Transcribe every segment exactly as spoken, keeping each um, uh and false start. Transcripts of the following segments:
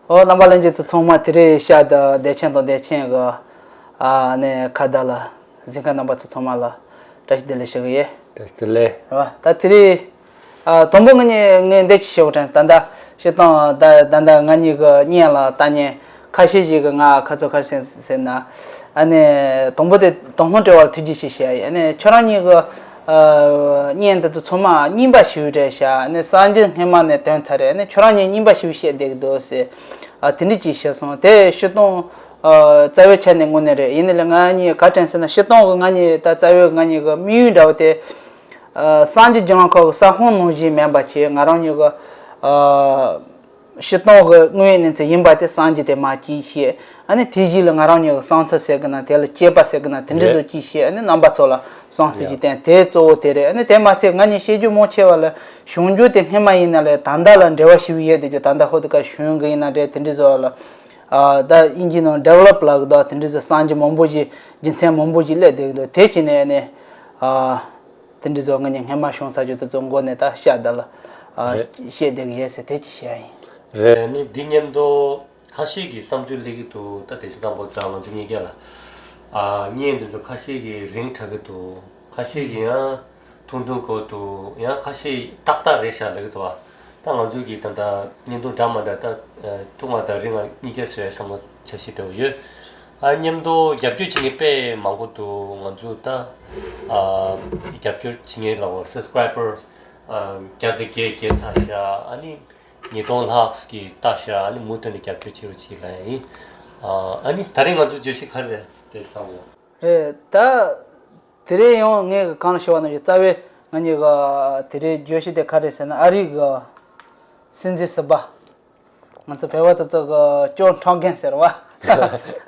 ཨོ། རྣམ་པ་ལྷན་རྒྱས་ཚོ་ཚང་མ། དེ་རིང་ཤག་ད་བདེ་ཆེན་དང་བདེ་ཆེན་གི་ཨ་ནི་ཁ་བརྡ་ལ་གཟིགས་མཁན་རྣམ་པ་ཚོ་ཚང་མ་ལ་བཀྲ་ཤིས་བདེ་ལེགས་ཞུ་གི་ཡིན། བཀྲ་ཤིས་བདེ་ལེགས། རེད་བ། ད་དེ་རིང་ཨ་དང་པོ་ང་གཉིས་ངས་འདི་ཅིག་བཤད་དགོས་དྲན་སོང་། ད་ལྟ་སྤྱིར་བཏང་ད་ད་ལྟ་ང་གཉིས་ཀྱི་བརྙན་ལ་ལྟ་མཁན་ཁ་ཤས་ཤིག་གིས་ང་ཁ་ཚོ་ག་རེ་ཟེར་ཟེར་ན། ཨ་ནི་དང་པོ་དེ་དོ་སྣང་སྤྲད་པར་ཐུགས་རྗེ་ཆེ་ཞུ་ཡ་ཡིན། ཨ་ནི་ཁྱོད་རང་གཉིས་ཀྱི་ཨ་བརྙན་འདི་ཚོ་ཚང་མ་རྙིང་པ་ཞིག་རེད་ཤག་ཨ་ནི་གསར་འགྱུར་སྔས་མ་ནས་ཐོན་ཚར་རེད། ཨ་ནི་ཁྱོད་རང་གཉིས་རྙིང་པ་ཞིག་བཤད་བསྡད་ཀྱི་འདུག་ཟེར། ཨ་དེ་འདྲ་ཅིག་བཤད་སོང་། དེ་སྤྱིར་བཏང་ཨ་རྩ་བའི་ཆ་ནས་དངོས་གནས་རེད། ཡིན་ནའི་ལས་ང་གཉིས་ག་དྲན་ཟེར་ན། སྤྱིར་བཏང་གི་ང་གཉིས་ད་རྩ་བའི་ང་གཉིས་ཀྱི་དམིགས་ཡུལ་འདྲ་བོ་དེ། ཨ་གསར་འགྱུར་བརྒྱུད་ལམ་ཁག་གི་ས་ཁོངས་ནང་བཞིན་མིན་པ་བྱས། ང་རང་གཉིས་ཀྱི་ཨ་སྤྱིར་བཏང་གི་དངོས་ཡོད་གནས་ཚུལ་ཡིན་པ་དེ་གསར་འགྱུར་དེ་མར་གཅིག་བཤད། ཨ་ནི་དེའི་རྗེས་ལ་ང་རང་གཉིས་ཀྱི་བསམ་ཚུལ་ཟེར་གི་ན། དེ་ལ་དཔྱད་པ་ཟེར་གི་ན། དེ་འདྲ་རེད། བཟོ་གཅིག་བཤད། ཨ་ནི་རྣམ་པ་ཚོ་ལ་བསམ་ཚུལ་ཡ་ཅིག་བསྟན། དེ་གཙོ་བོ་དེ་རེད། ཨ་ནི་དེ་མ་ཚད་ང་གཉིས་བཤད་རྒྱུ་མང་ཆེ་བ་ལ་གཞུང་འགྱུར་དེ་སྔས་མ་ཡིན་ན་ལས་ད་ལྟ་ལ་འབྲེལ་བ་ཞེ་པོ་ཡོད་བསྡད་རྒྱུ། ད་ལྟ་ཧོ་དུ་ཀ་གཞུང་གི་ཡིན་ན་འདྲ། དེ་འདྲ་བཟོ་ལ་ཨ་ད་དབྱིན་ཇི་ནང་develop ལབ་གི་འདུག་དེ་འདྲ་བཟོ་གསར་འགྱུར་མང་པོ་ཞིག་རྒྱུ་མཚན་མང་པོ་ཞིག་སླེབས་བསྡད་གི་འདུག་དེ་བྱས་ནས་ཨ་ནི་ཨ། དེ་འདྲ་བཟོ་ང་གཉིས་སྔས་མ་བྱུང་ཚར་རྒྱུ་དེ་ཚོ་མགོ་ནས་ད་ཤག་ད་ལ་ཨ་རེད། བཤད་བསྡད་གི་ཡོད་ཟེར་དེ་ཅིག་བཤད་ཡ་ཡིན། རེད། ནི་འདི་མཉམ་དུ་ཁ་ཤས་ཀྱི་བསམ་ཚུལ་སླེབས་ཀྱི་འདུག་ད་དེ་བཞིན་དང་པོ་ད་ང་ཚོ་གཉིས་ཀ་ལ་ཨ་བརྙན་འདི་ཚོ་ཁ་ཤས་ཀྱིས་རིང་དྲགས་ཀྱི་འདུག་ཁ་ཤས་ཀྱིས་ཡང་ཐུང་ཐུང་དགོས་འདུག་ཡང་ཁ་ཤས་ཏག་ཏག་རེད་ཤག་ལབ་ཀྱི་འདུག་ཨ་ད་ང་ཚོ་གི་ད་ལྟ་བརྙན་ཐུང་འདྲ་མི་འདྲ་ད་ཨ་ཐུང་བ་དང་རིང་བ་གཉིས་ཀ་བཟོ་ཡ་བསམ་བློ་འཆར་གཞི་འདྲ་བོ་ཡོད། ཨ་མཉམ་དུ་རྒྱབ་སྐྱོར་བྱེད་མཁན་དཔེ་མང་པོ་འདུག་ང་ཚོ་ད་ཨ་རྒྱབ་སྐྱོར་བྱེད་མཁན་ལ་subscriber ཨ་བརྒྱ་དང་བརྒྱད་བརྒལ་ཚར་ཤག་ཨ་ནི་ཉིས་སྟོང་ལྷག་གིས་བལྟས་ཤག་ཨ་ནི་མུ་མཐུད་ནས་རྒྱབ་སྐྱོར་བྱེད་རོགས་བྱེད་ལབ་ཡ་ཡིན། ཨ་ཨ་ནི་ད་རེས་ང་ཚོ་བརྗོད་གཞི་ག་རེ་རེད་དེ་བསམ་ཡོང་། རེད། ད་དེ་རིང་ཡང་ངས་གང་ལ་ཞུ་བ་ནང་བཞིན་རྩ་བའི་ང་གཉིས་ཀྱི་དེ་རིང་བརྗོད་གཞི་དེ་ག་རེ་ཟེར་ན། ཨ་རིའི་གི་སྲིད་འཛིན་ཟུར་པ། ང་ཚོ་བོད་པ་དེ་ཚོ་གི་ཅོ་འཕྲང་རྒན་ཟེར་བ།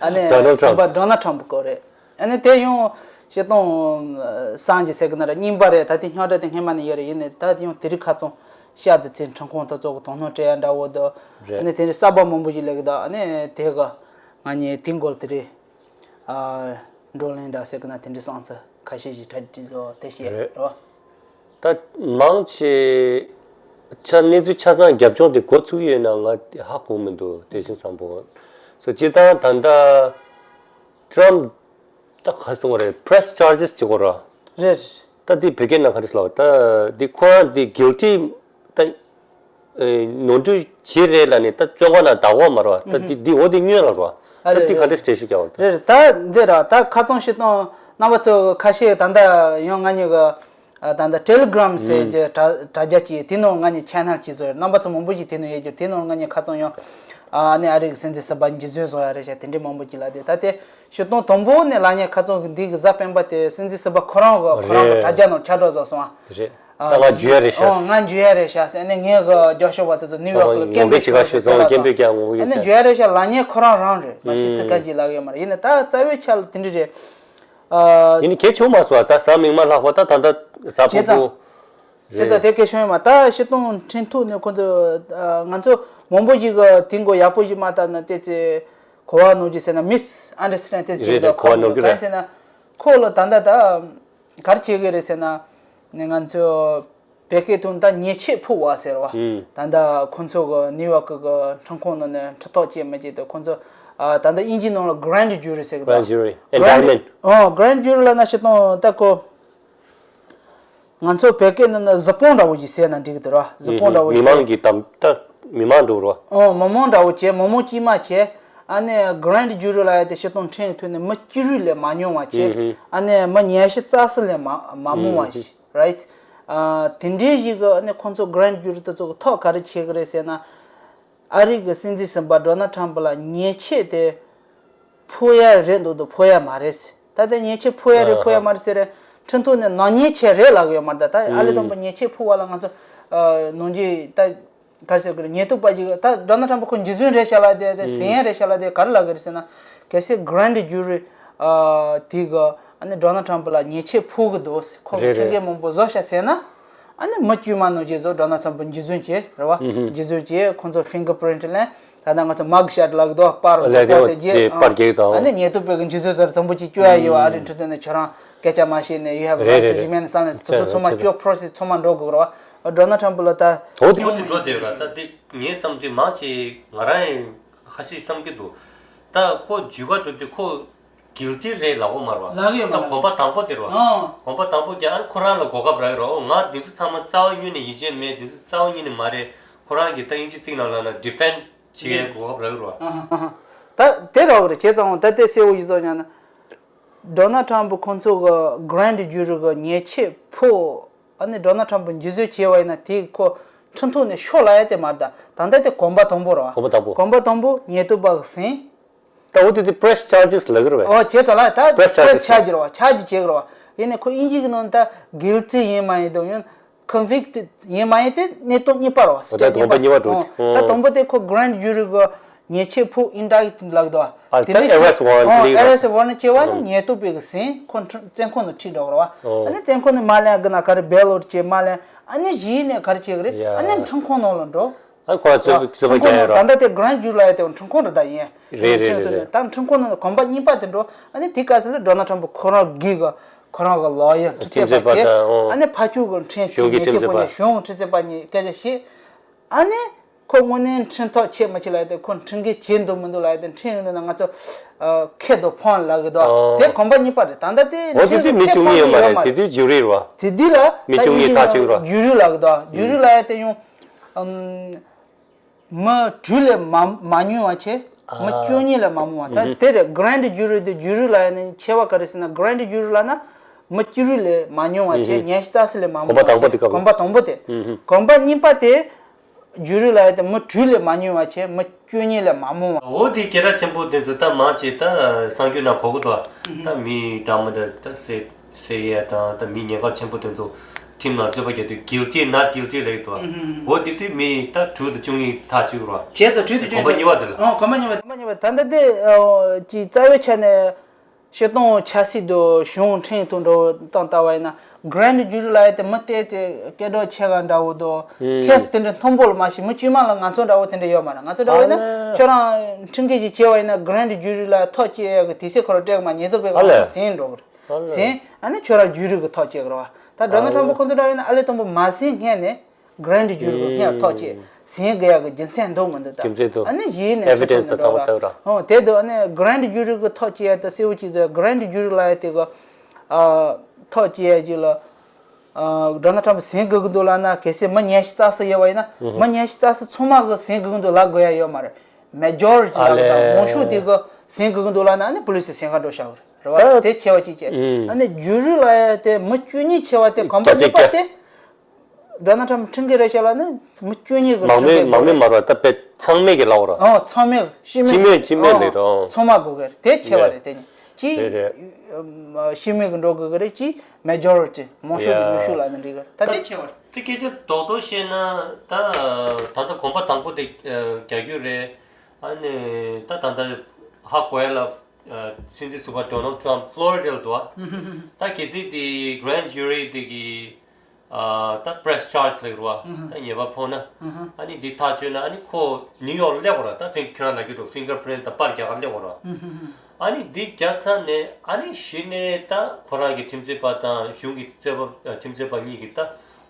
ཨ་ནི་Donald Trump། སྲིད་པ་Donald Trump སྐོར་རེད། ཨ་ནི་དེ་ཡང་སྤྱིར་བཏང་གསར་འགྱུར་ཟེར་གི་ན་ར་རྙིང་པ་རེད། ད་དེ་རྙོག་དྲ་དེ་སྔས་མ་ནས་ཡོད་རེད། ཡིན་ནའི་ད་ཡང་དེ་རིང་ཁ་རྩང་ཤག་དེ་ཚོའི་ཁྲིམས་ཁང་དེ་ཚོ་གི་དོ་སྣང་སྤྲད་ཡ་འདྲ་བོ་འདུག་ཨ་ནི་དེ་འདྲའི་གསར་པ་མང་པོ་ཞིག་སླེབས་གི་འདུག་ཨ་ནི་དེ་གི་ང་གཉིས་དེ་འགོར་དེ་རིང་ཨ་བགྲོ་གླེང་འདྲ་ཟེར་གི་ན། དེ་འདྲའི་བསམ་ཚུལ་ཁ་ཤས་ཤིག་གྲ་སྒྲིག་བཟོ་དེ་བཤད་རེད། རེད་བ། ད་མང་ཆེ་ཆ་གནས་ཚུལ་ཆ་ཚང་རྒྱབ་ལྗོངས་དེ་གོ་ཚུགས་ཡོད་ན་ང་ཧ་གོ་མི་འདུག་དེ་བཞིན་བཟང་པོ་སོ། སྤྱིར་བཏང་ད་ལྟ་Trump ད་ག་སོང་བ་རེད། Press charges ཅིག་གོ་ར། རེད། ད་འདི་བོད་སྐད་ནང་ག་རེ་ཟེར་ལབ། ད་འདི་ཁོ་རང་འདི་guilty ད་ནོར་འཁྲུལ་བྱེད་རེད་ལབ་ནས་ད་བཙོན་ཁང་ནང་བདག་པོ་མ་རེད་བ། ད་འདི་འདི་འོ་འདི་སྔོན་ལ་རེད་བ། ད་འདི་ག་འདྲ་སྤྲད་ཤུགས་རྒྱག་བ་རེད། རེད། ད་འདི་ར་ད་ཁ་རྩང་སྤྱིར་བཏང་རྣམ་པ་ཚོ་ཁ་ཤས་ད་ལྟ་ཡང་ང་གཉིས་ཀྱི་ཨ་ད་ལྟ་Telegram ཟེར་གྱི་དྲ་དྲ་རྒྱ་ཅིག་དེ་ནང་ང་གཉིས་channel ཅིག་བཟོས། རྣམ་པ་ཚོ་མང་པོ་ཞིག་དེ་ནང་ཡོད་རྒྱུ། དེ་ནང་ང་གཉིས་ཁ་རྩང་ཡང་ཨ་ནི་ཨ་རི་གི་སྲིད་འཛིན་ཟུར་པ་འཇུ་བཟུང་བཟོ་ཡ་རེད་ཤག་དེ་འདྲའི་མང་པོ་ཅིག་ལབ་དེ། ད་དེ་སྤྱིར་བཏང་དང་པོ་ནས་ལབ་མཁན་ཁ་རྩང་གི་འདི་གི་གཟའ་སྤེན་པ་དེ་སྲིད་འཛིན་ཟུར་པ་ཁོ་རང་གི་ཁོ་རང་གི་རེད། དྲ་རྒྱ་ནང་ཁྱབ་བསྒྲགས་བཟོས་སོང་ཨ། རེད། ད་ང་འཇུ་ཡ་རེད་ཤག་ཨོ་ང་འཇུ་ཡ་རེད་ཤག་ཟེར་ནས་ངའི་གི་རྒྱབ་ཤོག་པ་དེ་ཚོ་ནིའུ་ཡོག་ལ་སྐད་འབོད་ཞིག་ག་ཤོད་སོང་། སྐད་འབོད་རྒྱག་ངོ་ཨ་ནི་ཡོད་ཤག་འཇུ་ཡ་རེད་ཤག་ལབ་མཁན་ཁོ་རང་རང་རེད། མ་གཞི་སུ་ག་ཅིག་ལབ་ཡོད་མ་རེད། ཡིན་ནའི་ད་རྩ་བའི་ཆ་ལ་དེ་འདྲ་རེད། ཨ། ཡིན་ནའི་གལ་ཆེ་བ་མ་སོང་ཨ། ད་གཟའ་མིག་དམར་ལྷག་པ་ད་ད་ལྟ་གཟའ་ཕུར་བུ། བྱས་ཙང་། བྱས་ཙང་དེ་སྐད་ཤོད་ཡོད་མ། ད་སྤྱིར་བཏང་འཕྲིན་ཐོག་ནས་ཁོ་ཚོ་ཨ་ང་ཚོ་མང་པོ་ཞིག་གིས་དེ་མགོ་ཡག་པོ་ཞིག་མ་བཏབ་ན་དེ་ཚེ་གོ་བ་ནོར་གྱི་ཟེར་ན། misunderstand དེ་ཚེ་རེད་རེད། གོ་བ་ནོར་གྱི་རེད། གང་ཟེར་ན་ཁོ་ལ་ད་ལྟ་ད་ག་རེ་བྱེད་ཀྱི་རེད་ཟེར་ན། ནི་ང་ཚོ་བོད་སྐད་ཐོག་ད་ཉེས་ཆད་ཕོག་པ་ཟེར་བ། ཨུམ། ད་ལྟ་ཁོ་ཚོ་གི་ནིའུ་ཡོག་གི་ཁྲིམས་ཁང་ནང་ནས་ཁྲིམས་ཐག་བཅད་མི་བཅད་དེ་ཁོ་ཚོ་ཨ་ད་ལྟ་དབྱིན་ཇིའི་ནང་ལ་grand jury ཟེར་གི་འདུག Grand jury། Grand indictment། ཨོ་grand jury ལབ་ན་སྤྱིར་བཏང་ད་ཁོ་ང་ཚོ་བོད་སྐད་ནང་ན་གཟིགས་སྤོང་འདྲ་བོ་ཞིག་ཟེར་ན་འགྲིག་གི་འདུག་ར། གཟིགས་སྤོང་འདྲ་བོ་ཞིག་མི་མང་གི་དམ་ད་མི་མང་འགྲོ་ར། ཨོ་མི་མང་འདྲ་བོ་བྱས། མི་མང་དཀྱུས་མ་བྱས། ཨ་ནི་grand jury ལབ་ཡ་དེ་སྤྱིར་བཏང་ཁྲིམས་ཐོག་ནས་མི་བཅུ་དྲུག་ལས་མ་ཉུང་བ་བྱས། ཨུ་ཧུ། ཨ་ནི་མི་ཉི་ཤུ་རྩ་གསུམ་ལས་མ་མ་མང་བ་ཞིག right། ཨ་དེ་འདྲའི་ཞིག་གི་ཨ་ནི་ཁོང་ཚོ་grand jury དེ་ཚོ་གི་ཐག་ག་རེ་བཅད་གི་རེད་ཟེར་ན། ཨ་རི་གི་སྲིད་འཛིན་གསུམ་པ་Donald Trump ལ་ཉེས་ཆད་དེ་ཕོག་ཡ་རེད་འདུག་འདུག་ཕོག་ཡ་མ་རེད་ཟེར། ད་ལྟ་ཉེས་ཆད་ཕོག་ཡ་རེད་ཕོག་ཡ་མ་རེད་ཟེར་རེད། ཁྲིམས་ཐོག་ནས་ནག་ཉེས་ཆད་རེད་ལབ་གི་ཡོད་མ་རེད། ད་ད་ཨ་ལས་དང་པོ་ཉེས་ཆད་ཕོག་པ་ལ་ང་ཚོ་ཨ་ནང་ཆོས་ད་ག་རེ་ཟེར་དགོས་རེད། ཉེས་རྡུང་པ་ཞིག་ད་Donald Trump ཁོ་འཇུ་བཟུང་རེད་ཤག་ལབ་དེ་དེ་ཟིན་ཡ་རེད་ཤག་ལབ་དེ་ག་རེ་ལབ་གི་རེད་ཟེར་ན། གལ་སྲིད་grand jury ཨ་དེ་གི་ཨ་ནི་Donald Trump ལ་ཉེས་ཆད་ཕོག་གི་འདུག་ཁོ་གི་རེད་ཁྲིམས་འགལ་རེད། མང་པོ་བཟོ་ཤག་ཟེར་ན། ཨ་ནི་མི་དཀྱུས་མ་ནང་བཞིན་བཟོ་Donald Trump འཇུ་བཟུང་བྱས་རེད་བ། ཨུ་ཧུ། འཇུ་བཟུང་བྱས་ཁོང་ཚོ་fingerprint ལེན། ད་ལྟ་ང་ཚོ་mug shot ལབ་གི་འདུག་པར་ལས་པར་དེ་དེ་རྒྱས་པར་རྒྱག་གི་འདུག་ཨ་ནི་ཉེས་རྡུང་པའི་གི་འཇུ་བཟུང་ཟེར་དུམ་བུ་གཅིག་བཅོ་ཡ་ཡོད་བ། ཨ་རི་ཁྲིམས་དོན་ནས་ཁྱོད་རང་སྐད་ཆ་མ་བཤད་ནས་you have a right to remain silent ཟེར་དུ་ཚང་མ་བཅོ་process ཚང་མ་འགྲོ་དགོས་རེད་བ། Donald Trump ལ་ད་འོ་དེ་འོ་དེ་འགྲོ་བསྡད་ཡོད་ར། ད་དེ་ངའི་བསམ་ཚུལ་མང་ཆེ་ང་རང་ཡང་ ཁ་ཤས་བསམ་གྱི་འདུག་ད་ཁོ་འཇུ་ག་འགྲོ་དུས་ཁོ་གིལ་ཊི་རེད་ལབ་ཀྱི་མ་རེད་བ། ལབ་ཀྱི་ཡོད་མ་ད་རེད། གོམ་པ་དང་པོ་དེ་རེད་བ། ཨང་། གོམ་པ་དང་པོ་རྒྱག་ཨ་ཁོ་རང་ལ་གོ་སྐབས་རག་གི་རེད། འོ་ང་འདི་ཚོ་ཚང་མ་རྩ་བ་ཉིད་ནས་ཡིད་ཆེས་མེད། འདི་ཚོ་རྩ་བ་ཉིད་ནས་མ་རེད། ཁོ་རང་གིས་ད་དབྱིན་ཇི་ཚིག་ནང་ལ་ལ་ཌི་ཕེན་ཌི་བྱེད་ཡས་གོ་སྐབས་རག་གི་རེད་བ། ཨང་། ད་དེ་རག་གི་རེད། བྱས་ཙང་ད་དེ་གསལ་བོ་ཡིན་ཙང་ཉན་ན། ཌོ་ནལ་ཊམ་པ་ཁོང་ཚོ་གི་གྷི་རན་ཌི་ཇུ་རི་གི་ཉེས་ཆད་ཕོག་ཨ་ནི་ཌོ་ནལ་ཊམ་པ་འཇུ་བཟུང་བྱས་པ་ཡིན་ན་དེ་ཁོ་ཁྲིམས་ཐོག་ནས་ཤོར་ལབ་ཡ་དེ་མ་རེད། ད་ད་ལྟ་དེ་གོམ་པ་དང་པོ་རེད་བ། གོམ་པ་དང་པོ། གོམ་པ་དང་པོ་ཉེས་རྡུང་པ་གི་ཟིན། ད་འོ་དེ་དེ་པི་རེ་སི་ཆར་ཇི་སི་ལབ་ཀྱི་རེད་བས། ཨོ་བྱས་ཙང་ལ་ད་པི་རེ་སི་ཆར་ཇི་སི་པི་རེ་སི་ཆར་ཇི་རེད་བ། ཆར་ཇི་བྱེད་ཀྱི་རེད་བ། ཡིན་ནའི་ཁོ་དབྱིན་ཇི་གི་ནང་ད་གིལ་ཊི་ཡིན་མ་ཡིན་དང་ཡང་ཁོན་ཝིག་ཊི་ཡིན་མ་ཡིན་དེ་གནས་སྟངས་གཉིས་པ་རེད་བ། ཨོ་ད་གོམ་པ་གཉིས་པ་འགྲོ་ཨོ་དེ། ད་དང་པོ་དེ་ཁོ་གྷི་རན་ཌི་ཇུ་རི་གི་ཉེས་ཆད་ཕོག་ཨིན་ཌའིཊ་ལབ་ཀྱི་འདུག་ཨ་དེ་ད་ནི་ཨེ་རེ་སི་ཝ་རན་ཊི་ཨོ་ལེ་ཨེ་རེ་སི་ཝ་རན་ཊི་བྱས་པ་ནི་ཨང་། ཉེས་རྡུང་པའི་གི་ཟིན་ཁོ་ཁྲིམས་བཙོན་ཁང་ནང་ཁྲིད་འགྲོ་གི་རེད་བ། ཨོ། ཨ་ནི་བཙོན་ཁང་ནས་མར་ལེན་གི་ན་ག་རེ་བེལ་ཨའུཊ་བྱས་མར་ལེན་ཨ་ནི་གཞི་ནས་ག་རེ་བྱེད་གི་རེད། ཡ། ཨ་ནི་ཁྲིམས་ཁང་ནང་ལ་འགྲོ། ཨ་ཁོ་ཚོས་ཁྲིམས་ཁང་ནང་ད་ལྟ་དེ་གྷི་རན་ཌི་ཇུ་རི་ལབ་ཡ་དེ་ཁྲིམས་ཁང་རེད་ད་ཡིན། རེད་རེད་རེད་རེད། ད་ཁྲིམས་ཁང་ནང་གོམ་པ་གཉིས་པ་དེ་འགྲོ། ཨ་ནི་དེ་སྐབས་སུ་ལ་ཌོ་ནལ་ཊམ་པ་ཁོ་རང་གི་གི་ཁོ་རང་གི་ལོ་ཡར་ཁྲིམས་རྩོད་པ་བྱས། ཨ་ནི་ཕར་ཕྱོགས་གི་ཁྲིམས་ཆད་ཉེས་ཆད་ཕོག་ནས་གཞུང་གི་ཁྲིམས་རྩོད་པ་གཉིས་སྐད་ཆ་བཤད། ཨ་ནི་ཁོ་དངོས་གནས་ཁྲིམས་ཐག་བཅད་མ་བཅད་ལབ་ཡ་དེ་ཁོ་ཁྲིམས་འགལ་བྱས་འདུག་མི་འདུག་ལབ་ཡ་དེ་ཁྲིམས་ཡིན་འདུག་ན་ང་ཚོ་ཁེ་དང་ཕན་ལབ་གི་འདུག་དེ་གོམ་པ་གཉིས་པ་རེད། ད་ལྟ་དེ་འོ་དེ་དུས་མི་བཅུ་གཉིས་ཡོད་མ་རེད། དེ་དུས་ཇུ་རི་རེད་བ། དེ་དུས་ལ་མི་བཅུ་གཉིས་ཐག་གཅོད་རེད་བ། ཇུ་རི་ལབ་གི་འདུག་ཇུ་རི་ལབ་ཡ་དེ་ཡང་མི་དྲུག་ལས་མ་མ་ཉུང་བ་བྱས། མི་བཅུ་གཉིས་ལས་མ་མང་བ། ད་དེ་རེད། གྷི་རན་ཌི་ཇུ་རི་དེ་ཇུ་རི་ལབ་ཡ་ནི་ཁྱད་པར་ག་རེ་ཟེར་ན་གྷི་རན་ཌི་ཇུ་རི་ལབ་ན་མི་བཅུ་དྲུག་ལས་མ་ཉུང་བ་བྱས། ཉི་ཤུ་རྩ་གསུམ་ལས་མ་མང་བ་བྱས། གོམ་པ་དང་པོ་དེ་སྐབས་གོམ་པ་དང་པོ་དེ། གོམ་པ་གཉིས་པ་དེ་ཇུ་རི་ལབ་ཡ་དེ་མི་དྲུག་ལས་མ་ཉུང་བ་བྱས། མི་བཅུ་གཉིས་ལས་མ་མང་བ། འོ་དེ་སྐད་གྲགས་ཆེན་པོ་དེ་ཚོ་ད་མང་ཆེ་ད་གསར་འགྱུར་ནང་གོ་གི་འདུག་ད་མི་དག་མི་འདྲ་ད་སེ་སེ་ཡ་དང་ད་མི་ཉེན་ཁ་ཆེན་པོ་དེ་ཚོ་ཁྲིམས་ནང་རྩོད་པ་རྒྱག་དུས་གིལ་ཊི་ནོཊ་གིལ་ཊི་ལབ་ཀྱི་འདུག་འོ་དེ་དུས་མི་ད་དྲུག་དང་བཅུ་གཉིས་ཐག་གཅོད་རོགས། བྱས་ཙང་དྲུག་དང་བཅུ་གཉིས་གོམ་པ་གཉིས་པ་དེ་ལ། ཨོ་གོམ་པ་གཉིས་པ་གོམ་པ་གཉིས་པ་ད་ལྟ་དེ་ཅིག་རྩ་བའི་ཆ་ནས་སྤྱིར་བཏང་ཆབ་སྲིད་དུ་གཞུང་ཁྲིམས་དང་འགྲོ་སྟངས་ལྟ་བ་ཡིན་ན་གྷི་རན་ཌི་ཇུ་རི་ལབ་ཡ་དེ་མི་བལྟས་ཚེ་སྐད་གྲགས་ཆེ་ག་འདྲ་བོ་དང་ཁེ་སི་དེ་འདྲ་མཐོན་པོ་ལ་མ་ཞིག་མི་དཀྱུས་མ་ལ་ང་ཚོ་འདྲ་བོ་དེ་འདྲ་ཡོད་མ་རེད། ང་ཚོ་འདྲ་བོ་ཡིན་ན་ཁྱོད་རང་ཁྲིམས་འགལ་ཞིག་བྱས་པ་ཡིན་ན་གྷི་རན་ཌི་ཇུ་རི་ལ་ཐག་བཅད་ཡ་གི་དུས་ཚོད་ཁོ་རང་སྤྲད་གི་མ་ཉེས་རྡུང་པའི་ལམ་སང་ཟིན་འགྲོ་གི་རེད། ཟིན་ཨ་ནི་ཁྱོད་རང་ཇུ་རི་གི་ཐག་བཅད་གི་རེད་བ། ད་ཌོ་ནལ་ཊམ་པ་ཁོང་ཚོ་འདྲ་བོ་ཡིན་ན་ཨ་ལས་དང་པོ་མ་ཟིན་སྔོན་ནས་གྷི་རན་ཌི་ཇུ་རི་གི་སྔོན་ལ་ཐག་བཅད་ཟིན་དགོས་ཡ་གི་རྒྱུ་མཚན་འདུག་མི་འདུག་ད་རྒྱུ་མཚན་འདུག་ཨ་ནི་གཞི་ནས་ཨེ་བི་ཌེན་སི་ཁྲིམས་དང་ཚང་མ་ཐོན་ཐོན་འདུག་ར། འོ་དེ་འདུག་ཨ་ནི་གྷི་རན་ཌི་ཇུ་རི་གི་ཐག་བཅད་ཡ་ད་གསལ་བོ་ཅིག་ཟེར། གྷི་རན་ཌི་ཇུ་རི་ལབ་ཡ་དེ་གི་ཨ་ཐག་བཅད་ཡ་ཅིག་ལ་ཨ་ཌོ་ནལ་ཊམ་པ་ཟིན་དགོས་ཀྱི་འདུག་ལབ་ན་གལ་སྲིད་མི་ཉི་ཤུ་རྩ་གསུམ་ཡོད་པ་ཡིན་ན་མི་ཉི་ཤུ་རྩ་གསུམ་ཚང་མ་གི་ཟིན་དགོས་ཀྱི་འདུག་ལབ་དགོས་ཡ་ཡོད་མ་རེད། མེ་ཇོ་རི་ཊི་ལབ་གི་ད་མང་ཤོས་དེ་གི་ཟིན་དགོས་ཀྱི་འདུག་ལབ་ན་ཨ་ནི་པུ་ལི་སི་ཟིན་ག་འགྲོ་བཞག་གི་རེད་བ། དེ་ཁྱད་པར་ཅིག་བྱས། ཨ་ནི་ཇུ་རི་ལབ་ཡ་དེ་མི་བཅུ་གཉིས་བྱས་པ་དེ་གོམ་པ་གཉིས་པ་དེ། ཌོ་ནལ་ཊམ་པ་ཁྲིམས་འགལ་རེད་བྱས་ལབ་ན་མི་བཅུ་གཉིས་ཀྱི་མང་མོས་ཁྲིམས་འགལ་མང་མོས་མ་རེད་བ། ད་དཔེ་ཚང་མས་ཀྱི་ལབ་ར། ཨོ་ཚང་མས་སྤྱི་མོས་སྤྱི་མོས་སྤྱི་མོས་ཨོ་ལབ་ར། ཚང་མ་དགོས་ཀྱི་རེད། དེ་ཁྱད་པར་རེད། དེ་གཉིས་ཅི་རེད་རེད། སྤྱི་མོས་ཀྱི་འགྲོ་དགོས་ཀྱི་རེད། ཅི་མེ་ཇོ་རི་ཊི་མང་ཤོས་ཀྱི་ཡ་ལུགས་ཤུགས་ལབ་ན་འགྲིག་གི་རེད། ད་དེ་ཁྱད་པར་རེད། དེ་སྐད་ཆ་རྡོག་རྡོག་བཤད་ན་ད་ད་ལྟ་གོམ་པ་དང་པོ་དེ་རྒྱག་རྒྱུ་རེད། ཨ་ནི་ད་ད་ལྟ་ཧ་གོ་ཡ་ལ་སྲིད་འཛིན་ཟུར་པ་ཌོ་ནལ་ཊམ་པ་ཕློ་རི་ཌ་ལ་འདུག་བ། ད་གལ་སྲིད་དེ་གྷི་རན་ཌི་ཇུ་རི་དེ་གི་ཨ་ད་པི་རེ་སི་ཆར་ཇི་ལབ་རེད་བ། ད་ཉེས་པ་ཕོག་ན་ཨ་ནི་འདི་ཐག་གཅོད་ན་ཨ་ནི་ཁོ་ནིའུ་ཡོག་ལ་སླེབས་པ་ར། ད་ཕིང་ཁྱོད་རང་ལབ་ཀྱི་འདུག་ཕིང་གར་པི་རིན་ཊི་ད་པར་རྒྱག་ག་སླེབས་པ་ར། ཨ་ནི་འདི་རྒྱག་ཚར་ནས་ཨ་ནི་གཞི་ནས་ད་ཁོ་རང་གི་ཁྲིམས་རྩོད་པ་དང་གཞུང་གི་རྩོད་པ་ཁྲིམས་རྩོད་པ་གཉིས་ཀྱི་ད་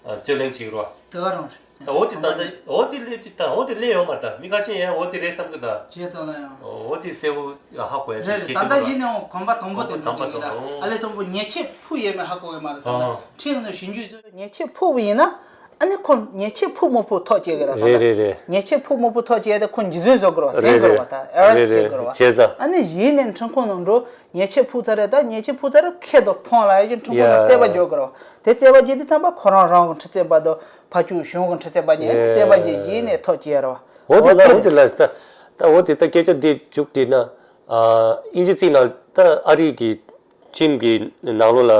རྩོད་གླེང་བྱེད་ཀྱི་རེད་བ། དེ་ག་རང་རེད། ད་འོ་དེ་ད་ལྟ་འོ་དེ་སླེབས་དུས་ད་འོ་དེ་སླེབས་ཡོད་མ་རེད། ད་མི་ཁ་ཤས་ཡང་འོ་དེ་རེད་བསམ་གི་ད། བྱས་ཙང་ལ་ཡང་། འོ་དེ་གསལ་པོ་ཧ་གོ་ཡ་རེད་རེད། ད་ལྟ་གཞི་ནས་འོ་གོམ་པ་དང་པོ་དེ་འགྲོ་དེ་ཡིན་ལ་ཨ་ལས་དང་པོ་ཉེས་ཆད་ཕོག་ཡོད་མེད་ཧ་གོ་གི་མ་རེད། ད་ལྟ་ཁྲིམས་ནང་ཞིབ་འཇུག་བཟོས་ཉེས་ཆད་ཕོག་པ་ཡིན་ན་ཨ་ནི་ཁོ་ཉེས་ཆད་ཕོག་མ་ཕོག་ཐག་བཅད་གི་རེད། ད་ལྟ་རེད་རེད། ཉེས་ཆད་ཕོག་མ་ཕོག་ཐག་བཅད་དེ་ཁོ་འཇུ་བཟུང་བཟོ་དགོས་རེད་བ། ཟིན་དགོས་རེད་བ། ད་ཨེ་རེ་སི་ཊི་བྱེད་དགོས་རེད་བ། བྱས་ཙང་ཨ་ནི་གཞི་ནས་ཁྲིམས་ཁང་ནང་འགྲོ། ཉེས་ཆད་ཕོག་ཚར་རེད། ད་ཉེས་ཆད་ཕོག་ཚར་རེད། ཁེ་དང་ཕན་ལབ་ཡ་ཅིག་ཁྲིམས་ཁང་ནང་རྩོད་པ་རྒྱག་དགོས་རེད་བ། དེ་རྩོད་པ་རྒྱག་དུས་ཙམ་པ་ཁོ་རང་རང་གི་ཁྲིམས་རྩོད་པ་དང་ཕར་ཕྱོགས་གཞུང་གི་ཁྲིམས་རྩོད་པ་གཉིས་རྩོད་པ་རྒྱག་གཞི་ནས་ཐག་བཅད་རེད་བ། འོ་དེ་ལ་འོ་དེ་ལ་ད་ད་འོ་དེ་ད་སྐད་ཆ་འདི་མཇུག་བསྒྲིལ་ན། ཨ་དབྱིན་ཇི་ཚིག་ནང་ད་ཨ་རི་གི་ཁྲིམས་ཀྱི་ནང་ལོགས་ལ་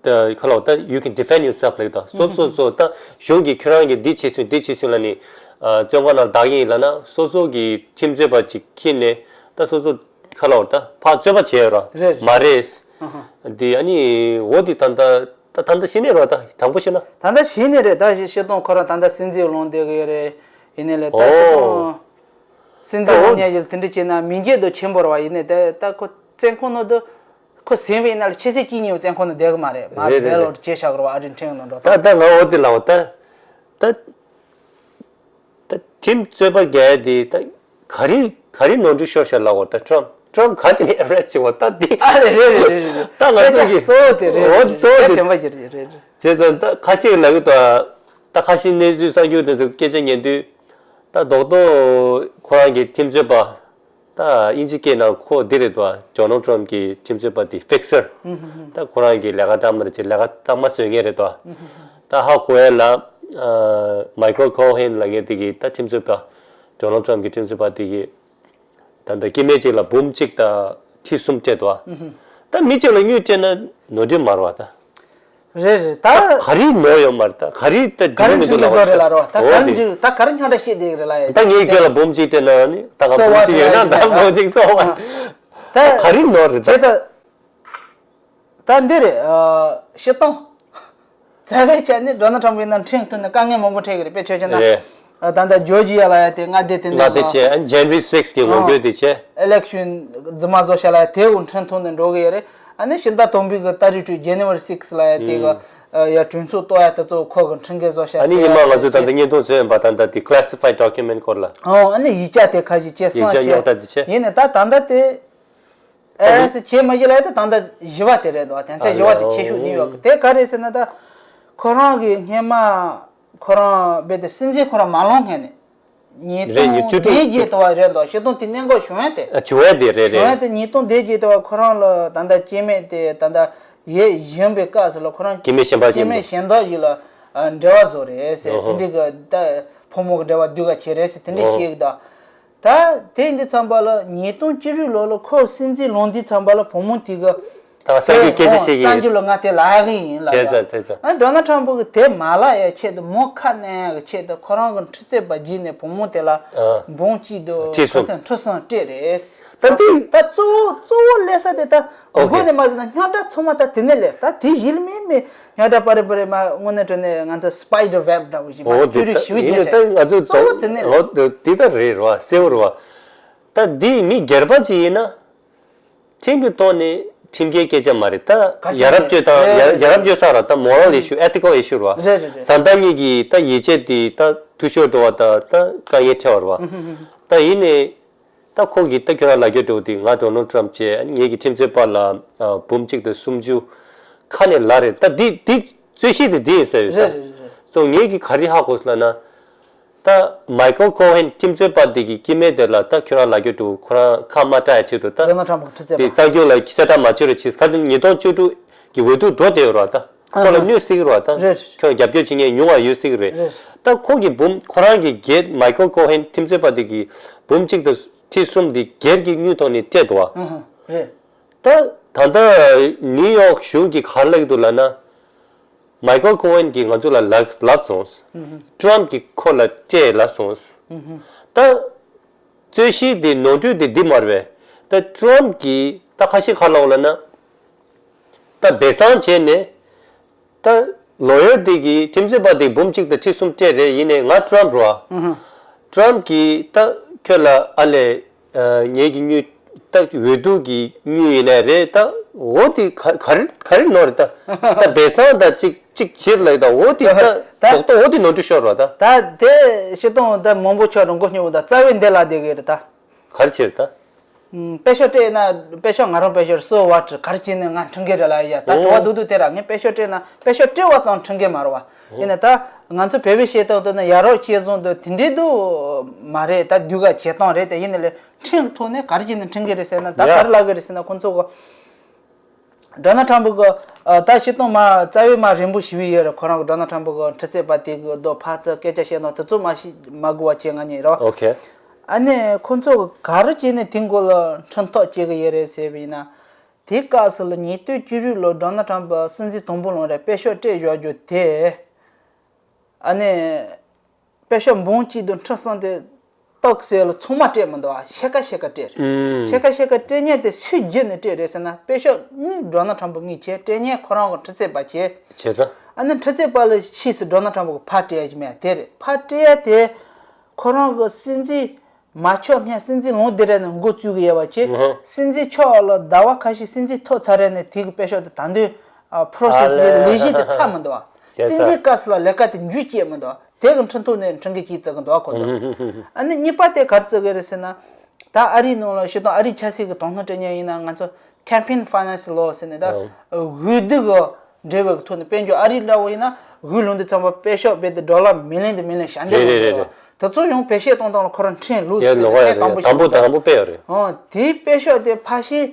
ད་ཁ་ལོ་ད་you can defend yourself ལབ་ད། སོ་སོ་སོ་ད་གཞུང་གིས་ཁྱོད་རང་གི་འདི་བྱས་སོང་འདི་བྱས་སོང་ལབ་ནས་ཨ་བཙོན་ཁང་ནང་བདག་ཡིན་ལབ་ན་སོ་སོ་གི་ཁྲིམས་རྩོད་པ་ཅིག་འཁྱེར་ནས་ད་སོ་སོ་ཁ་ལོ་ད་ཕར་རྩོད་པ་བྱས་ར། རེད་རེད། མ་རེད། ཨ་ཧ། འདི་ཨ་ནི་འོ་འདི་ད་ད་ད་ད་ད་ཤི་ནས་ར། ད་དང་པོ་ཤི་ན། ད་ད་ཤི་ནས་རེད། ད་ཤི་སྟངས་ཁོ་རང་ད་ད་སྲིད་འཛིན་ལོང་བསྡད་གི་ཡོད་རེད། ཡིན་ནའི་ལས་ད་ཤི་ཨོ། སྟངས་སྲིད་འཛིན་ལོང་ཉེ་ཞིག་དེ་འདྲ་བྱས་ན་མི་འགྱེད་དུ་ཆེན་པོ་ར་བ། ཡིན་ནའི་ད་ད་ཁོ་བཙོན་ཁང་ནང་དུ་ཁོ་ཟིན་པ་ཡིན་ན་ལ་ཆེ་ས་གཅིག་གཉིས་བཙོན་ཁང་ནང་བསྡད་གི་མ་རེད། མ་རེད་རེད་བེལ་རེད། ལོར་བྱས་བཞག་གི་ར་བ། ཨ་རིའི་ཁྲིམས་ནང་འགྲོ་ད། ད་ད་ང་འོ་འདི་ལ་འོ་ད་ད། ད་ཁྲིམས་རྩོད་པ་རྒྱག་ཡ་དེ་ད་ ག་རེ་ག་རེ་ནོར་འཁྲུལ་ཤོར་ཤག་ལབ་པ་ད་ཊམ་ཊམ་ག་ཅིག་ནས་ཨེ་རེ་སི་ཊི་བྱེད་པ་ད་འདི། ཨ་རེ་རེ་རེ་རེ་རེ། ད་ང་ཚོ་གི་གཙོ་བོ་དེ་རེད། འོ་གཙོ་བོ་དེ་དྲན་པ་ཞིག་རེད་རེད་རེད། བྱས་ཙང་ད་ཁ་ཤས་ལབ་གི་འདུག་ད་ཁ་ཤས་གནས་ཚུལ་གསར་འགྱུར་དེ་ཚོ་སྐད་ཆ་ཉན་དུས། ད་རྡོག་རྡོག་ཁོ་རང་གི་ཁྲིམས་རྩོད་པ། ད་དབྱིན་ཇི་སྐད་ནང་ཁོ་འདི་རེད་དོ། ཌོ་ནལ་ཊམ་གྱི་ཁྲིམས་རྩོད་པ་དེ་ཕིག་སར། ད་ཁོ་རང་གི་ལས་ཀ་སྐྲག་མ་རེད་ཅེས་ལས་ཀ་སྐྲག་མ་བཟོ་མཁན་རེད་དོ། ད་ཧ་གོ་ཡ་ལ། མའི་ཀལ་ཀོ་ཧན་ལབ་མཁན་དེ་གིས་ད་ཁྲིམས་རྩོད་པ། ཌོ་ནལ་ཊམ་གྱི་ཁྲིམས་རྩོད་པ་དེ་གིས། ད་ལྟ་སྐྱེ་དམན་གཅིག་ལ་འབུམ་གཅིག་དང་ཁྲི་གསུམ་སྤྲད་དོ། ད་མི་གཅིག་ལ་དངུལ་སྤྲད་ན་ནོར་འཁྲུལ་མ་རེད་བ་ད། རེད་རེད་ད། ག་རེ་ནོར་ཡོད་མ་རེད་ད། ག་རེ་ད་ག་རེ་འགྲིག་མི་འགྲིག་ལབ་བ་ད། འོ་དེ། ད་ག་རེ་སྙན་གྲགས་བཤད་བསྡད་ཀྱི་རེད་ལ་ཡ། ད་ངའི་རྒྱབ་ལ་འབུམ་གཅིག་སྤྲད་ན་ནི་ད་ག་སོ་བ་འབུམ་གཅིག་ཡོད་ན་ད་འབུམ་གཅིག་སོ་བ། ད་ག་རེ་ནོར་རེད་ད། བྱས་ཙང་། ད་འདི་རེད། ཨ། སྤྱིར་བཏང་། རྩ་བའི་ཆ་ནས་ཌོ་ནལ་ཊམ་ཡིན་ན་ཁྲིམས་ཐོག་ནས་དཀའ་ངལ་མང་པོ་འཕྲད་ཀྱི་རེད། དཔེ་ཆ་བཞག་ན། རེད། ཨ། ད་ལྟ་ཇོར་ཇི་ཡ་ལ་ཡ་དེ་མངའ་སྡེ་དེ་ནས་མངའ་སྡེ་བྱས། ཨ། ཇན་ཝ་རི་སིག་གི་ངོ་རྒོལ་དེ་བྱས། ཨི་ལེག་ཤན་རྫུན་མ་བཟོ་བྱས་ལ་ཡ་དེ་འུ་ཁྲིམས་ཐོག་ནས་འགྲོ་གི་ཡོད་རེད། ཨ་ནི་ཕྱི་ཟླ་དང་པོའི་གི་ཏ་རིག་དྲུག་ཇན་ཝ་རི་སིག་ལ་ཡ་དེ་གི། ཨ། ཡ་གྲོས་ཚོགས་གཏོར་ཡ་དེ་ཚོ་ཁོ་གི་ཁྲིམས་འགལ་བཟོ་བྱས། ཨ་ནི་ཉི་མ་ང་ཚོས་ད་ལྟ་བརྙན་ཐུང་བཟོས་ཡིན་པ་ད་ལྟ་དེ་ཁི་ལ་སི་ཕའི་ཌོ་ཀུ་མེན་ཊི་སྐོར་ལ། ཨོ། ཨ་ནི་ཡིག་ཆ་དེ་ཁ་ཤས་བྱས་གསང་བྱས། ཡིག་ཆ་རྙོག་དྲ་དེ་བྱས། ཡིན་ནའི་ད་ད་ལྟ་དེ། ཨེ་རེ་སི་བྱས་མ་བྱས་ལ་ཡ་ད་ད་ལྟ་བཞི་པ་དེ་རེད་འདུག་དོན་ཚན་བཞི་པ་དེ་ཆེ་ཤོས་ནི་ཡོད་གི། དེ་ག་རེད་ཟེར་ན་ད། ཁོ་རང་གི་སྔས་མ། ཁོ་རང་རྦད་དེ་སྲིད་འཛིན་ཁོ་རང་མ་ལངས་སྔོན་ནས། ཉིས་རེད། ཉིས་སྟོང་བདུན་བརྒྱད་དུ་བ་རེད་འདུག་སྤྱིར་བཏང་དེ་གནད་འགག་བྱུང་ཡ་དེ། ཨ། བྱུང་ཡ་དེ་རེད་རེད། བྱུང་ཡ་དེ་ཉིས་སྟོང་བདུན་བརྒྱད་དུ་བ་ཁོ་རང་ལ་ད་ལྟ་སྐྱེ་དམན་དེ་ད་ལྟ་ཡོད་བཞིན་པའི་སྐབས་སུ་ལ་ཁོ་རང་སྐྱེ་དམན་གཞན་པ་སྐྱེ་དམན་གཞན་དག་ཞིག་ལ་འབྲེལ་བ་བཟོ་རེད་ཟེར། ཨོ་ཧོ། དེ་འདྲའི་གི་ད་ཕོ་མོ་གི་འབྲེལ་བ་སྡུག་ག་བྱེད་རེད་ཟེར་དེ་འདྲ་ཨོ་ཧོ། བཤད་གི་འདུག་ད་དེ་འདི་ཚང་པ་ལ་ཉིས་སྟོང་བཅུ་དྲུག་ལོ་ལ་ཁོ་སྲིད་འཛིན་ལངས་དུས་ཚང་པ་ལ་བུ་མོ་དེ་གི་ད་གསར་འགྱུར་སྐད་ཆ་བཤད་ཀྱི་ཡིན། གསར་འགྱུར་ལ་ང་དེ་ལབ་ཡག་གི་ཡིན་ལབ་ཡ། བྱས་ཙང་བྱས་ཙང་། ཨ། ཌོ་ནལ་ཊམ་ཕུ་གི་དེ་མ་ལབ་ཡ་ཆེད་དུ་མོ་ཁ་གནོན་ཡ་གི་ཆེད་དུ་ཁོ་རང་གི་ཁྲི་རྩོད་པ་བརྒྱུད་ནས་བུ་མོ་དེ་ལ་ཨ། འབུམ་གཅིག་དང་ཁྲི་གསུམ། ཁྲི་གསུམ་སྤྲད་རེད། ད་དེ། ད་གཙོ་བོ་གཙོ་བོ་སླེབས་ས་དེ་ད། ཨོ་ཁེ། མགོ་ནས་མ་ཟིན་ན་རྙོག་དྲ་ཚང་མ་ད་དེ་ནས་སླེབས། ད་དེ་གཞི་ལ་མེད་མེད་རྙོག་དྲ་པ་རེ་པ་རེ་མ་དངོས་གནས་དྲང་གནས་ང་ཚོ་སི་པའི་ཌར་ཝེབ་འདྲ་བོ་ཞིག་མ་ཨོ་དེ་བཅུ་དྲུག་ད་བཞི་བཅུ་ཡིན་ནའི་ད་ང་ཚོ་གཙོ་བོ་དེ་ནས་ལ། ཨོ་དེ་དེ་ད་རེད་རོ། གསལ་བོ་རོ། ད་འདི་མི་སྒེར་པ་ཅིག་ཡིན་ན། ཁྲིམས་ཀྱི་ཐོག་ནས་ཁྲིམས་འགལ་སྐད་ཆ་མ་རེད་ད། ག་ཅིག་ཡ་རབས་སྤྱོད་སྟངས། རེད་ཡ་རབས་སྤྱོད་སྟངས་ར་ད་མོ་རལ་ཨི་ཤུ། ཨེ་ཐི་ཀལ་ཨི་ཤུ་ར། རེད་རེད་རེད། བཟའ་ཟླ་གཉིས་ཀྱི་ད་ཡིད་ཆེས་དེ་ད་འཐུས་ཤོར་འགྲོ་བ་ད་ད་དཀའ་ངལ་འཕྲད་པ་ར། ད་ཡིན་ནའི། ད་ཁོ་གིས་ད་ཁྱོད་རང་ལབ་རྒྱུ་འདྲ་བོ་དེ་ང་ཌོ་ནལ་ཊམ་བྱས་ངེད་ཀྱི་ཁྲིམས་རྩོད་པ་ལ་ཨ་འབུམ་གཅིག་དང་སུམ་ཅུ་ཁ་ནས་ལབ་རེད། ད་འདི་འདི་རྩོད་གཞི་དེ་འདི་ཡིན་ཟེར་ཡོད་ས། རེད་རེད་རེད། སོ་ངེད་ཀྱིས་ག་རེ་ཧ་གོ་སོང་ལབ་ན། ད་མའི་ཀལ་ཀོ་ཧན་ཁྲིམས་རྩོད་པ་དེ་གི་སྐྱེ་དམན་དེ་ལ་ད་ཁྱོད་རང་ལབ་རྒྱུ་འདྲ་བོ་ཁོ་རང་ཁ་མ་གྲག་ཡ་ཆེད་དུ་ད། ཌོ་ནལ་ཊམ་ཕུ་ཁྲི་རྩོད་པ། དེ་གསར་འགྱུར་ལ་གསལ་བསྒྲགས་མ་བྱེད་རོགས་བྱེད། ཁ་སང་ཉིས་སྟོང་བཅུ་དྲུག་གི་འོས་བསྡུ་འགྲོ་བསྡད་ཡོད་ར་ད། ཁོ་ལ་གནོད་སྲིད་ཀྱི་རེད་བ་ད། རེད། ཁྱོད་རྒྱབ་སྐྱོར་བྱེད་མཁན་ཉུང་བ་ཡོད་སྲིད་ཀྱི་རེད། རེད། ད་ཁོ་གི་འབུམ་ཁོ་རང་གི་སྒེར་མའི་ཀལ་ཀོ་ཧན་ཁྲིམས་རྩོད་པ་དེ་གི་འབུམ་གཅིག་དང་ཁྲི་གསུམ་དེ་སྒེར་གྱི་དངུལ་ཐོག་ནས་སྤྲད་འདུག་བ། ཨ་ཧ། རེད། ད་ད་ལྟ་ནིའུ་ཡོག་གཞུང་གིས་ག་རེ་ལབ་ཀྱི་འདུག་ལབ་ན། མའི་ཀལ་ཀོ་ཧན་གྱིས་ང་ཚོ་ལ་ལབ་ལབ་སོང་། ཨ་ཧ། ཊམ་ཕུ་གིས་ཁོ་ལ་སྤྲད་ལབ་སོང་། ཨ་ཧ། ད་རྩོད་གཞི་དེ་ནོར་འཁྲུལ་དེ་འདི་མ་རེད་པས། ད་ཊམ་ཕུ་གིས་ད་ཁ་ཤས་ག་རེ་ལབ་ལབ་ན། ད་སྦས་གསང་བྱས་ནས། ད་ལོ་ཡར་དེ་གིས་ཁྲིམས་རྩོད་པ་དེ་འབུམ་གཅིག་དང་ཁྲི་གསུམ་སྤྲད་རེད། ཡིན་ནའི་ང་ཊམ་ཕུ་རེད་བ། ཨུ་ཧུ། ཊམ་ཕུ་གིས་ད་ཁྱོད་ལ་ཨ་ལས། ཨ། ངེད་ཀྱི་དངུལ། ད་འོས་བསྡུ་གི་དངུལ་ཡིན་ནའི་རེད། ད་འོ་དེ་ག་ག་རེ་ག་རེ་ནོར་རེད་ད། ད་སྦས་གསང་ད་གཅིག་གཅིག་བྱེད་ལབ་ད་འོ་དེ་ད་ད་རྡོག་རྡོག་འོ་དེ་ནོར་འཁྲུལ་ཤོར་རེད་ད། ད་དེ་སྤྱིར་བཏང་ད་མང་པོ་ཆགས་རུང་མགོ་སྙོམས་ད་རྩ་བའི་འདི་ལ་བསྡད་གི་རེད་ད། ག་རེ་བྱེད་རེད་ད། ཨུམ། དཔེ་ཤོག་སྤྲད་ན་དཔེ་ཤོག་ང་རང་དཔེ་ཤོག་སོ་ཝཊ་ག་རེ་བྱས་ནས་ང་ཁྲིམས་འགལ་རེད་ལབ་ཡ་ད། ཨོ། དྲི་བ་རྡོག་རྡོག་དེ་ར་ངས་དཔེ་ཤོག་སྤྲད་ན་དཔེ་ཤོག་སྤྲད་པ་ཙམ་ཁྲིམས་འགལ་མ་རེད་བ། ཨོ། ཡིན་ན་ད་ང་ཚོ་བོད་པའི་བཤད་སྟངས་དེ་ན་ཡ་རབས་བཤད་སྟངས་དེ་འདྲའི་འདུག་མ་རེད་ད། སྡུག་ག་བྱེད་སྟངས་རེད་དེ། ཡིན་ན་ལས་ཁྲིམས་ཐོག་ནས་ག་རེ་བྱས་ནས་ཁྲིམས་འགལ་རེད་ཟེར་ན་ད་ཡ། ག་རེ་ལབ་གི་རེད་ཟེར་ན་ཁོང་ཚོ་གི་ཌོ་ནལ་ཊམ་ཕུ་གི་ཨ་ད་སྤྱིར་བཏང་མ་རྩ་བའི་མ་རན་པོ་ཞེ་པོ་ཡོད་རེད། ཁོ་རང་གི་ཌོ་ནལ་ཊམ་ཕུ་གི་ཁྲི་རྩོད་པ་དེ་གི་རྡོ་ཕར་ཚུར་སྐད་ཆ་བཤད་སྟངས་དེ་ཚོ་མ་ཤི་མ་གོ་བ་བྱས་ང་གཉིས་རེད་བ། ཨོ་ཁེ། ཨ་ནི་ཁོང་ཚོ་གི་ག་རེ་བྱས་ནས་དེ་མགོ་ལ་ཁྲིམས་ཐག་བཅད་གི་ཡོད་རེད་ཟེར་བ་ཡིན་ན། དེ་སྐབས་སུ་ལ་ཉིས་སྟོང་བཅུ་དྲུག་ལོ་ཌོ་ནལ་ཊམ་ཕུ་སྲིད་འཛིན་དང་པོ་ལངས་རེད། དཔེ་ཤོག་སྤྲད་བཞག་རྒྱུ་དེ། ཨ་ནི། དཔེ་ཤོག་འབུམ་གཅིག་དང་ཁྲི་གསུམ་དེ་ཏོག་ཙམ་ལ་ཚང་མ་སྤྲད་མི་འདུག་ཨ། ཕྱེད་ཀ་ཕྱེད་ཀ་སྤྲད་རེད། ཨུམ། ཕྱེད་ཀ་ཕྱེད་ཀ་སྤྲད་མཁན་དེ་སུའི་བརྒྱུད་ནས་སྤྲད་རེད་ཟེར་ན། དཔེ་ཤོག་དངུལ་ཌོ་ནལ་ཊམ་ཕུ་དངུལ་བྱས། སྤྲད་མཁན་ཁོ་རང་གི་ཁྲི་རྩོད་པ་བྱས། བྱས་ཙང་། ཨ་ནི་ཁྲི་རྩོད་པ་ལ་ཕྱིས་སུ་ཌོ་ནལ་ཊམ་ཕུ་གི་ཕར་སྤྲད་ཡ་ཅིག་མེད་དེ་རེད། ཕར་སྤྲད་ཡ་དེ་ཁོ་རང་གི་སྲིད་འཛིན་མ་ཆགས་སྔོན་སྲིད་འཛིན་ལངས་དེ་རེད་ནས་འགོ་བཙུགས་གི་ཡོད་པ་བྱས། ཨུ་ཧུ། སྲིད་འཛིན་ཆགས་ལ་ཟླ་བ་ཁ་ཤས་སྲིད་འཛིན་ཐོབ་ཚར་རེད་ནས་དེ་གི་དཔེ་ཤོག་དེ་ད་དུང་ཨ་པོ་རོ་སེ་སི་ཨ་ལས། ལས་གཞི་དེ་ཚར་མི་འདུག་ཨ། བྱས་ཙང་། སྲིད་འཛིན་སྐབས་སུ་ལ་ལས་ཀ་དེ་འཇུ་བྱེད་མི་འདུག་དེ་གི་འཕྲིན་ཐོག་ནས་འཕྲིན་སྐད་ཅིག་བརྩི་གི་འདུག་ཁོ་ཚོ། ཨ་ནི་གཉིས་པ་དེ་ག་རེ་བརྩི་གི་རེད་ཟེར་ན། ད་ཨ་རིའི་ནང་ལ་སྤྱིར་བཏང་ཨ་རིའི་ཆབ་སྲིད་ཀྱི་དོ་སྣང་སྤྲད་མཁན་ཡིན་ན་ང་ཚོ་campaign finance law ཟེར་ནས་ད་ཨང་། འོས་བསྡུ་གི་འབྲེལ་བའི་ཐོག་ནས་དཔལ་འབྱོར། ཨ་རི་འདྲ་བོ་ཡིན་ན་འོས་ལངས་དུས་ཙམ་པ་པེ་ཤག་རྦད་དེ་ཌོ་ལར་མི་ལི་ཡོན་དང་མི་ལི་ཡོན་ཞལ་འདེབས་རེད་རེད་གཏོང་རེད་གི་རེད། དེ་ཚོ་ཡང་བེད་སྤྱོད་གཏོང་སྟངས་ལ་ཁོ་རང་ཁྲིམས་ལུགས་ཡ་ཟེར་ནས་ལོག་ཡ་ཁྲིམས་དམ་རེད། པོ་དང་པོ་ཞིག་དང་པོ་དཔེ་ཡོད་རེད། ཨང་། དེའི་པེ་ཤག་དེ་ཕལ་ཆེར་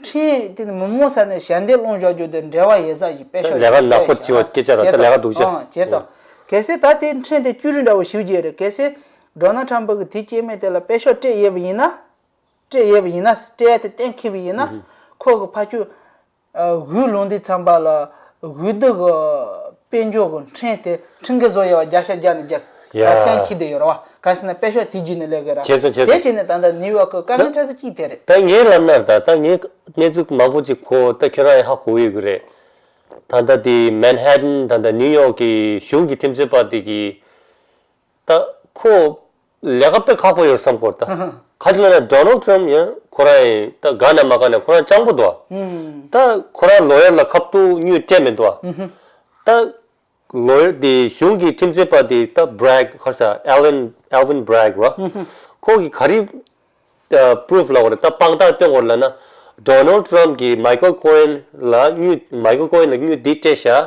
ཁྲིམས་དེ་ནི་མི་མང་ས་ནས་ཞལ་འདེབས་སློང་བཞག་རྒྱུ་དེ་འབྲེལ་བ་ཡོད་ས་ཞིག་པེ་ཤག་ལས་ཀ་ཞིག་ནག་པོ་བྱེད་པ་སྐད་ཆ་ར་ད་ལས་ཀ་སྡུག་ཅག་ཨང་། བྱས་ཙང་། གལ་སྲིད་ད་དེ་ཁྲིམས་དེ་བཅུད་རིས་འདྲ་བོ་ཞིག་བརྒྱབ་རེད། གལ་སྲིད་ཌོ་ནལ་ཊམ་པ་གི་དེ་སྐྱེ་དམན་དེ་ལ་པེ་ཤག་སྤྲད་ཡོད་པ་ཡིན་ན། སྤྲད་ཡོད་པ་ཡིན་ན། སྤྲད་ཡ་དེ་གཏན་འཁེལ་བ་ཡིན་ན། ཨུ་ཧུ། ཁོ་གི་ཕ་ཁྱོད་འོས་ལངས་དུས་ཙམ་པ་ལ་འོས་བསྡུ་གི་དཔལ་འབྱོར་གི་ཁྲིམས་དེ་ཁྲིམས་འགལ་བཟོ་ཡོད་པ་བརྒྱ་ཆ་བརྒྱ་ནས་བརྒྱ་ཡ། གཏན་འཁེལ་བསྡད་ཡོད་རེད་བ། ག་རེ་ཟེར་ན་པེ་ཤག་དེ་བརྒྱུད་ནས་ལས་ཀ་ར། བྱས་ཙང་བྱས་ཙང་། དེ་བྱས་ནས་ད་ལྟ་ནིའུ་ཡོག་གི་དཀའ་ངལ་འཕྲད་ས་གཅིག་དེ་རེད། ད་ངའི་ལབ་ན་ད་ད་ངའི་གནས་ཚུལ་མང་པོ་ཅིག་གོ། ད་ཁྱོད་རང་ཡང་ཧ་གོ་ཡོད་ཀྱི་རེད། ད་ལྟ་དེ་མན་ཧ་ཊན་ད་ལྟ་ནིའུ་ཡོག་གི་གཞུང་གི་ཁྲིམས་རྩོད་པ་དེ་གི་ད་ཁོ་ལས་ཀ་དཔེ་ཁག་པོ་ཡོད་བསམ་གོ་ད། ཧ་ཧ། ག་ཅི་ལབ་ན་ཌོ་ནལ་ཊམ་ཡང་ཁོ་རང་ཡིན་ད་དགའ་ན་མ་དགའ་ན་ཁོ་རང་སྤྱང་པོ་འདུག་ཨུམ། ད་ཁོ་རང་ལོ་ཡར་ལ་ཁ་ཐུག་དངུལ་སྤྲད་མི་འདུག་ཨུ་ཧུ། ད་ལོ་ཡར་དེ་གཞུང་གི་ཁྲིམས་རྩོད་པ་དེ་ད་བྷི་རེག་ཁ་ས་ཨེ་ལན་ཨེ་ལན་བྷི་རེག་ར། ཨུ་ཧུ། ཁོ་གི་ག་རེ་པུ་རུབ་ལབ་དགོས་རེད། ད་དཔང་རྟགས་སྟོན་དགོས་ལབ་ན། ཌོ་ནལ་ཊམ་གིས་མའི་ཁལ་ཁོ་ཨེན་ལ་དངུལ་མའི་ཁལ་ཁོ་ཨེན་ལ་དངུལ་འདི་སྤྲད་ཤག་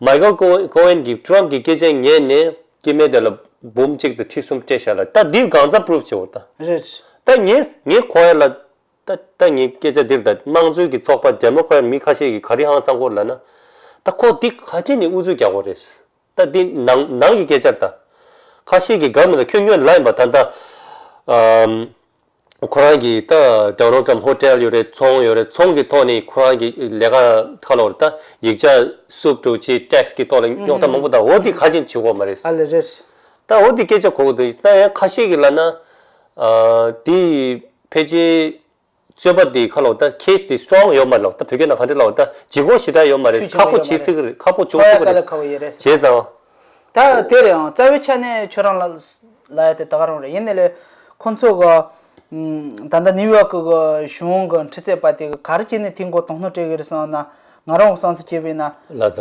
མའི་ཁལ་ཁོ་ཨེན་གིས་ཊམ་གི་སྐད་ཆ་ཉན་ནས་སྐྱེ་དམན་དེ་ལ་འབུམ་གཅིག་དང་ཁྲི་གསུམ་སྤྲད་ཤག་ལ། ད་འདི་གང་ཙམ་པུ་རུབ་བྱེད་འོ་ད། རེད། ད་ངས་ངས་ཁོ་ཨེན་ལ་ད་ད་ངས་སྐད་ཆ་འདིར་ད་དམངས་གཙོའི་གི་ཚོགས་པ་ཌེ་མོ་ཀེ་རེ་ཊི་མི་ཁ་ཤས་ཀྱིས་ག་རེ་ཧང་སང་གོ་ལབ་ན། ད་ཁོ་འདི་ག་ཅི་ནས་ཨུ་ཚུགས་རྒྱག་གོ་རེད། ད་འདི་ནང་ནང་གི་སྐད་ཆ་རེད་ད། ཁ་ཤས་ཀྱིས་དགའ་མི་ལ་ཁྱོད་སྔོན་ལ་ཡིན་པ་ད་ལྟ། ཨམ། ཁོ་རང་གི་ད་ཌོ་ནལ་ཊམ་ཧོ་ཊེལ་ཡོད་རེད། ཚོང་ཡོད་རེད། ཚོང་གི་ཐོག་ནས་ཁོ་རང་གི་ལས་ཀ་ཁ་ལོ་རེད་ད། ཡིག་ཆ་བསུབ་འགྲོ་ཆེད་ཊེག་སི་གི་ཐོག་ལ་རྙོག་དྲ་མང་པོ་ད་འོ་འདི་ག་ཅི་བྱེད་གོ་མ་རེད། ཨ་ལེ་རེད། ད་འོ་འདི་སྐད་ཆ་གོ་གི་འདུག་ད་ཡང་ཁ་ཤས་ཀྱིས་ལབ་ན། ཨ། འདི་ཕལ་ཆེར་རྩོད་པ་འདི་ཁ་ལོ་ད་ཁེ་སི་འདི་སི་ཊོང་ཡོད་མ་རེད་ལོ། ད་བོད་སྐད་ནང་ག་འདྲ་ལབ་ད་ལྗིད་ཁོག་ཞེ་དྲག་ཡོད་མ་རེད། ཤུགས་ཆེན་ཁག་པོ་པོ་ཡོད་མ་བྱེད་སྲིད་ཀྱི་རེད། ཁག་པོ་བྱུང་ཁོ་ཡ་སྲིད་ཀྱི་དཀའ་ལས་རེད། ཁག་པོ་ཡོད་རེད་ཟེར། བྱས་ཙང་། ད་དེ་རེད་ཨང་། རྩ་བའི་ཆ་ནས་ཁྱོད་རང་ལ་ལ་ཡ་དེ་ད་ག་རང་རེད། ཡིན་ནའི་ལས་ཁོང་ཚོ་གི་ད་ལྟ་ནིའུ་ཡོག་གི་གཞུང་གི་ཁྲི་རྩོད་པ་དེ་གི་ག་རེ་བྱས་ནས་དེ་མགོ་དོགས་སྣང་སྤྲད་གི་རེད་བསམ་ན། ང་རང་གི་བསམ་ཚུལ་བྱས་པ་ཡིན་ན། ལ་ད།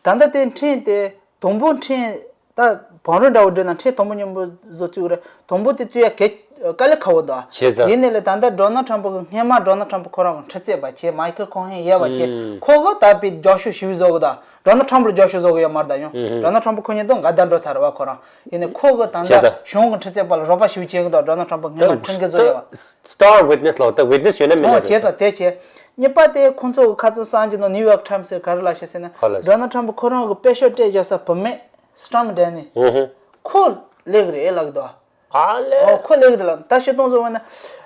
ཨ། ད་ལྟ་དེ་ཁྲིམས་དེ་དང་པོ་ཁྲིམས་ད་བང་རིམ་འདྲ་བོ་བསྒྲིགས་ན་ཁྲིམས་དང་པོ་མཉམ་པོ་བཟོ་བཅུག་རེད། དང་པོ་དེ་བཙུགས་ཡ་གལ་དཀའ་ལས་ཁག་པོ་འདུག་བྱས་ཙང་། ཡིན་ནའི་ལས་ད་ལྟ་ཌོ་ནལ་ཊམ་པ་གི་སྔས་མ་ཌོ་ནལ་ཊམ་པ་ཁོ་རང་གི་ཁྲི་རྩོད་པ་བྱས། མའི་ཁལ་ཁོ་ཧན་ཡོད་པ་བྱས། ཨུམ། ཁོ་གི་ད་དཔེ་རྒྱབ་སྐྱོར་ཞེ་པོ་བཟོ་གི་འདུག་ཌོ་ནལ་ཊམ་པ་ལ་རྒྱབ་སྐྱོར་བཟོ་གི་ཡོད་མ་རེད་ད་ཡང་། ཨུམ། ཌོ་ནལ་ཊམ་པ་ཁོ་གཉིས་དང་འགལ་ཟླ་འགྲོ་ཚར་རེད་བ་ཁོ་རང་། ཡིན་ནའི་ཁོ་གི་ད་བྱས་ལྟ་ཙང་གཞུང་གི་ཁྲི་རྩོད་པ་ལ་རོགས་པ་ཞེ་པོ་བྱེད་གི་འདུག་ཌོ་ནལ་ཊམ་པ་སྔས་མ་ཁྲིམས་འགལ་བཟོ་ཡོད་བ། Star Witness ལ་ད་Witness ཡོད་ན་མིན་ན་ཨོ་རེད། བྱས་ཙང་དེ་བྱས། གཉིས་པ་དེ་ཁོང་ཚོ་གི་ཁ་ཚོན་གསར་འགྱུར་ནང་ནིའུ་ཡོག་ཊའིམ་སི་ཟེར་ག་རེ་ལབ་ཤག་ཟེར་ན། ཧ་ལས། ཌོ་ནལ་ཊམ་པ་ཁོ་རང་གི་དཔེ་ཤོག་སྤྲད་རྒྱག་ས་བུད་མེད་སི་ཊོམ་ཌེ་ནི། ཧུ་ཧུ། ཁོ་སླེབས་གི་རེད་ལབ་གི་འདུག་ཨ་ལས། ཨོ་ཁོ་སླེབས་གི་རེད་ལབ། ད་སྤྱིར་བཏང་བཟོ་བ་ན།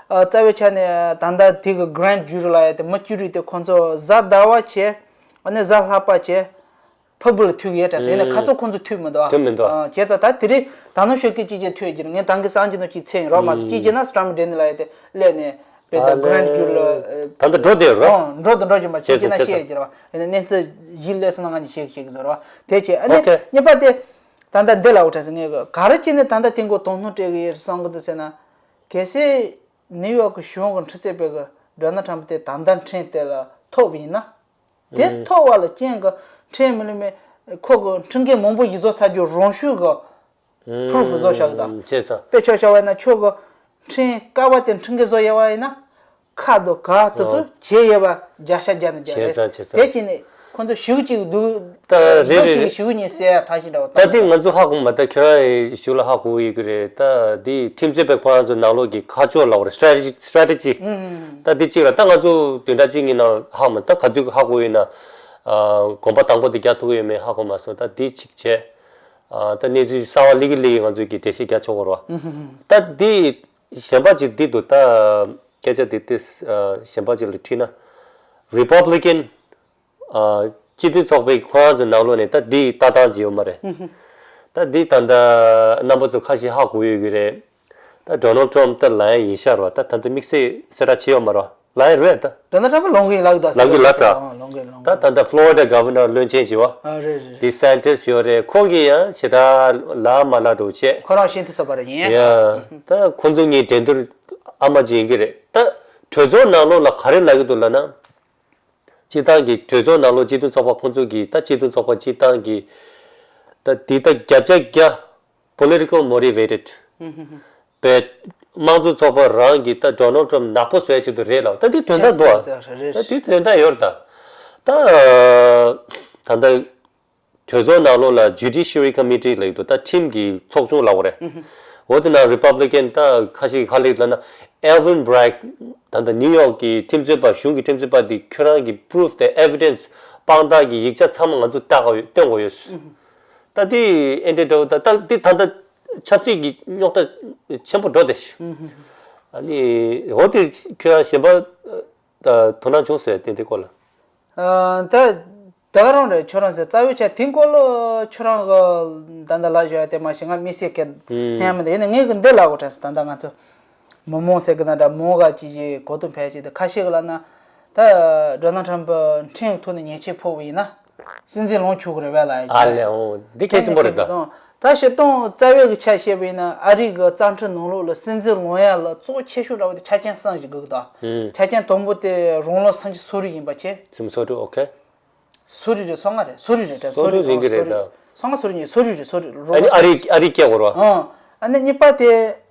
ཨ་རྩ་བའི་ཆ་ནས་ད་ལྟ་དེ་གི་གྷ་རན་ཌི་ཇུ་རི་ལབ་ཡ་དེ་མི་བཅུ་དྲུག་དེ་ཁོང་ཚོ་གཟའ་ཟླ་བ་བྱས། ཨ་ནི་གཟའ་ལྷག་པ་བྱས། ཕུར་བུ་ལ་ཐུག་ཡས་དྲག་ཟེར་ཡིན་ན་ཁ་ཚོ་ཁོང་ཚོ་ཐུག་མི་འདུག་ཐུག་མི་འདུག་ཨ། བྱས་ཙང་ད་དེ་རིང་ད་ནང་ཤོད་ཀྱི་ཅི་ཅི་ཐུག་ཡས་ཀྱི་རེད། ངས་ད་གིན་སང་ཅི་ནང་ཅི་ཚེ་ཡིན་རོགས་མ་ཟེར་ཅི་བྱས་ན་སི་ཊོམ་ཌེ་ནི་ལབ་ཡས་དེ་སླེབས་ནས་དཔེ་ད་གྷ་རན་ཌི་ཇུ་རི་ལ། ད་ལྟ་འགྲོ་བསྡད་ཡོད་རོ། ཨོ་འགྲོ་དང་འགྲོ་གི་མ་བྱས་ཅི་ན་ཤེས་ཡས་ཀྱི་རེད་བ། ཡིན་ན་གནས་ཚུལ་གཞི་སླེབས་སོང་ན་ང་གཉིས་ཤེས་ཤེས་ཀྱི་ཟེར་བ། དེ་བྱས་ཨ་ནི་ཨོ་ཁེ། གཉིས་པ་དེ་ད་ལྟ་འདི་ལ་འུ་ཁྲ་ཟེར་ངས་ག་རེ་བྱས་ནས་ད་ལྟ་དེ་མགོ་དོགས་སྣང་སྤྲད་གི་ཡོད་བསམ་གི་འདུག་ཟེར་ན། གལ་སྲིད་ནིའུ་ཡོག་གི་གཞུང་གི་ཁྲི་རྩོད་པའི་གི་ཌོ་ནལ་ཊམ་པ་དེ་ད་ལྟ་ཁྲིམས་དེ་ལ་ཐོབ་ཡིན་ན། དེ་ཐོབ་པ་ལ་རྐྱེན་གྱིས་ཁྲིམས་མི་ལུས་མེད་ཁོ་གི་ཁྲིམས་འགལ་མང་པོ་ཞིག་བཟོ་ཚར་རྒྱུ་རང་ཤུགས་ཀྱིས་པུ་རུབ་བཟོ་བཞག་གི་འདུག་བྱས་ཙང་། དཔེ་ཆ་བཞག་པ་ཡིན་ན་ཁྱོད་ཀྱི་ཁྲིམས་ཀ་བ་དེ་ཁྲིམས་འགལ་བཟོ་ཡོད་པ་ཡིན་ན། ཁ་དང་ག་དེ་ཚོ་བྱས་ཡོད་པ་བརྒྱ་ཆ་བརྒྱ་ནས་བརྒྱ་རེད། བྱས་ཙང་བྱས་ཙང་། དེ་བྱས་ནས་ཁོ་ཚོ་ཞུ་གཅིག་འདུག་ད་རེད་རེད་རེད། ཞུ་གཉིས་ཟེར་ཡ་ཐག་ཞིག་འདྲ་བ་ད་འདི་ང་ཚོ་ཧ་གོ་མ་ད་ཁྱོད་རང་ཡི་ཞུ་ལ་ཧ་གོ་ཡི་གི་རེད། ད་འདི་ཁྲིམས་རྩོད་པའི་ཁོ་རང་ཚོ་ནང་ལོགས་ཀྱི་ཁ་ཕྱོགས་ལ་བར་སི་ཊེ་རེ་ཊི་སི་ཊེ་རེ་ཊི་ཇི། ད་འདི་གཅིག་ལ་ད་ང་ཚོ་བདུན་ཕྲག་གཅིག་གཉིས་ནང་ཧ་མ་ད་ག་དུས་ཧ་གོ་ཡོད་ན། ཨ་གོམ་པ་དང་པོ་དེ་རྒྱག་ཐུབ་ཡོད་མེད་ཧ་གོ་མ་སོང་། ད་འདི་གཅིག་བྱས། ཨ་ད་གནས་ཚུལ་གསར་བ་ལི་གི་ལི་གི་ང་ཚོས་ཀྱི་འགྲེལ་བཤད་རྒྱག་ཆོག་གི་རེད་བ། ད་འདི་གཞན་པ་ཅིག་འདི་འདུག་ད་སྐད་ཆ་འདི་ཏིས་གཞན་པ་ཅིག་ལ་ཁྲིད་ན། རི་པབ་ལི་ཀན་ཨ་སྤྱི་མཐུན་ཚོགས་པའི་ཁོ་རང་ཚོའི་ནང་ལོགས་ནས་ད་འདི་ལྟ་སྟངས་ཅིག་ཡོད་མ་རེད། ད་འདི་ད་ལྟ་རྣམ་པ་ཚོ་ཁ་ཤས་ཧ་གོ་ཡོད་ཀྱི་རེད། ད་ཌོ་ནལ་ཊམ་ད་ལ་ཡང་ཡིན་ཤག་རེད་བ། ད་ད་ལྟ་དམིགས་བསལ་གསལ་བསྒྲགས་བྱས་ཡོད་མ་རེད་བ། ལ་ཡང་རེད་ད། ཌོ་ནལ་ཊམ་ལོང་གི་ལག་ད་ལག་གི་ལ་ས། ལོང་གི་ལོང་གི། ད་ད་ལྟ་ཕློ་རི་ཌ་གྷ་ཝར་ནར་བློན་ཆེན་ཞིག་བ། ཨ་རེད་རེད། ཌི་སན་ཊིས་ཡོད་རེད། ཁོ་གི་ཡང་ཞེ་དྲག་ལ་མ་ལ་འགྲོ་བྱས། ཁོ་རང་ཤིན་ཏུ་སོབ་པ་རེད་ཡིན། ཡ་ད་ཁོ་ཚོ་གཉིས་འགྲན་བསྡུར་ཨ་མ་ཅིག་ཡིན་གི་རེད། ད་གྲོས་ཚོགས་ནང་ལོགས་ལ་ག་རེ་ལབ་གི་འདུག་ལབ་ན། སྤྱིར་བཏང་གི་གྲོས་ཚོགས་ནང་ལོགས་སྤྱི་མཐུན་ཚོགས་པ་ཁོང་ཚོ་གི་ད་སྤྱི་མཐུན་ཚོགས་པ་སྤྱིར་བཏང་གི་ད་འདི་ད་བརྒྱ་ཆ་བརྒྱ་political motivated པའི་དམངས་གཙོ་ཚོགས་པ་རང་གི་ད་Donald Trump ནག་པོ་བཟོ་ཡ་ཆེད་དུ་རེད་ལ། ད་འདི་དོན་དག་འདུག་ཨ། རེད། ད་འདི་དོན་དག་ཡོད་རེད་ད། ད་ད་ལྟ་གྲོས་ཚོགས་ནང་ལོགས་ལ་Judiciary Committee ལབ་ཀྱི་འདུག་ད་ཁྲིམས་ཀྱི་ཚོགས་ཆུང་ལབ་དགོས་རེད། འོ་དེ་ནང་Republican ད་ཁ་ཤས་ཧ་ལས་ལབ་ན་Alvin Bragg ད་ལྟ་ནིའུ་ཡོག་གི་ཁྲིམས་རྩོད་པ་གཞུང་གི་ཁྲིམས་རྩོད་པ་འདི་ཁྱོད་རང་གི་proof དེ་evidence དཔང་རྟགས་ཀྱི་ཡིག་ཆ་ཚང་མ་ང་ཚོ་བལྟ་དགོས་ཡོད་སྟོན་དགོས་ཡོད། ད་དེ་ཨེ་འདྲ་འདྲ་བོ་ད་ད་དེ་ད་ལྟ་ཆབ་སྲིད་ཀྱི་རྙོག་དྲ་ཆེན་པོ་འགྲོ་བསྡད་ཤག་ཨ་ནི་འོ་དེ་ཁྱོད་རང་གཞན་པ་ད་དོ་སྣང་བྱུང་ཟེར་དེ་འདྲའི་སྐོར་ལ། ཨ། ད་ད་ག་རང་རེད། ཁྱོད་རང་ཟེར་རྩ་བའི་ཆ་དེ་སྐོར་ལ་ཁྱོད་རང་གི་ད་ལྟ་ལབ་བཞག་ཡ་དེ་མ་གཞི་ང་དམིགས་བསལ་གལ་ཧམ་མི་འདུག་ཡིན་ནའི་ངས་གི་འདི་ལབ་དགོས་དྲན་སོང་། ད་ལྟ་ང་ཚོ་མི་མང་ཟེར་གི་ན་འདྲ་མང་ག་ཅིག་གིས་གོ་དོན་ཕལ་ཆེར་དེ་ཁ་ཤས་གི་ལབ་ན་ད་Donald Trump ཁྲིམས་ཐོག་ནས་ཉེས་ཆད་ཕོག་པ་ཡིན་ན་སྲིད་འཛིན་ལངས་ཆོག་གི་རེད་པས་ལབ་ཡ་ཅིག་ཨ་ལས་འོ་འདི་གལ་ཆེན་པོ་རེད་ད། ད་སྤྱིར་བཏང་རྩ་བའི་གི་ཆ་བཤད་པ་ཡིན་ན་ཨ་རི་གི་རྩ་ཁྲིམས་ནང་ལོགས་ལ་སྲིད་འཛིན་ལངས་ཡ་ལ་གཙོ་ཆེ་ཤོས་འདྲ་བོ་དེ་ཆ་རྐྱེན་གསུམ་ཞིག་དགོས་གི་ད། ཧུམ། ཆ་རྐྱེན་དང་པོ་དེ་རང་ལོ་སུམ་ཅུ་སོ་དྲུག་ཡིན་པ་བྱས། སུམ་ཅུ་སོ་དྲུག་ཨོ་ཁེ། སོ་དྲུག་རེད། སོ་ལྔ་རེད། སོ་དྲུག་རེད་དྲན། སོ་དྲུག་ཡིན་གི་རེད་ད། སོ་ལྔ་སོ་དྲུག་ཡིན། སོ་དྲུག་རེད། སོ་དྲུག་རེད། ཨ་ནི་ཨ་རི་ཨ་རི་སྐྱེས་དགོས་རེད་པ། ཨང་། ཨ་ནི་གཉིས་པ་དེ་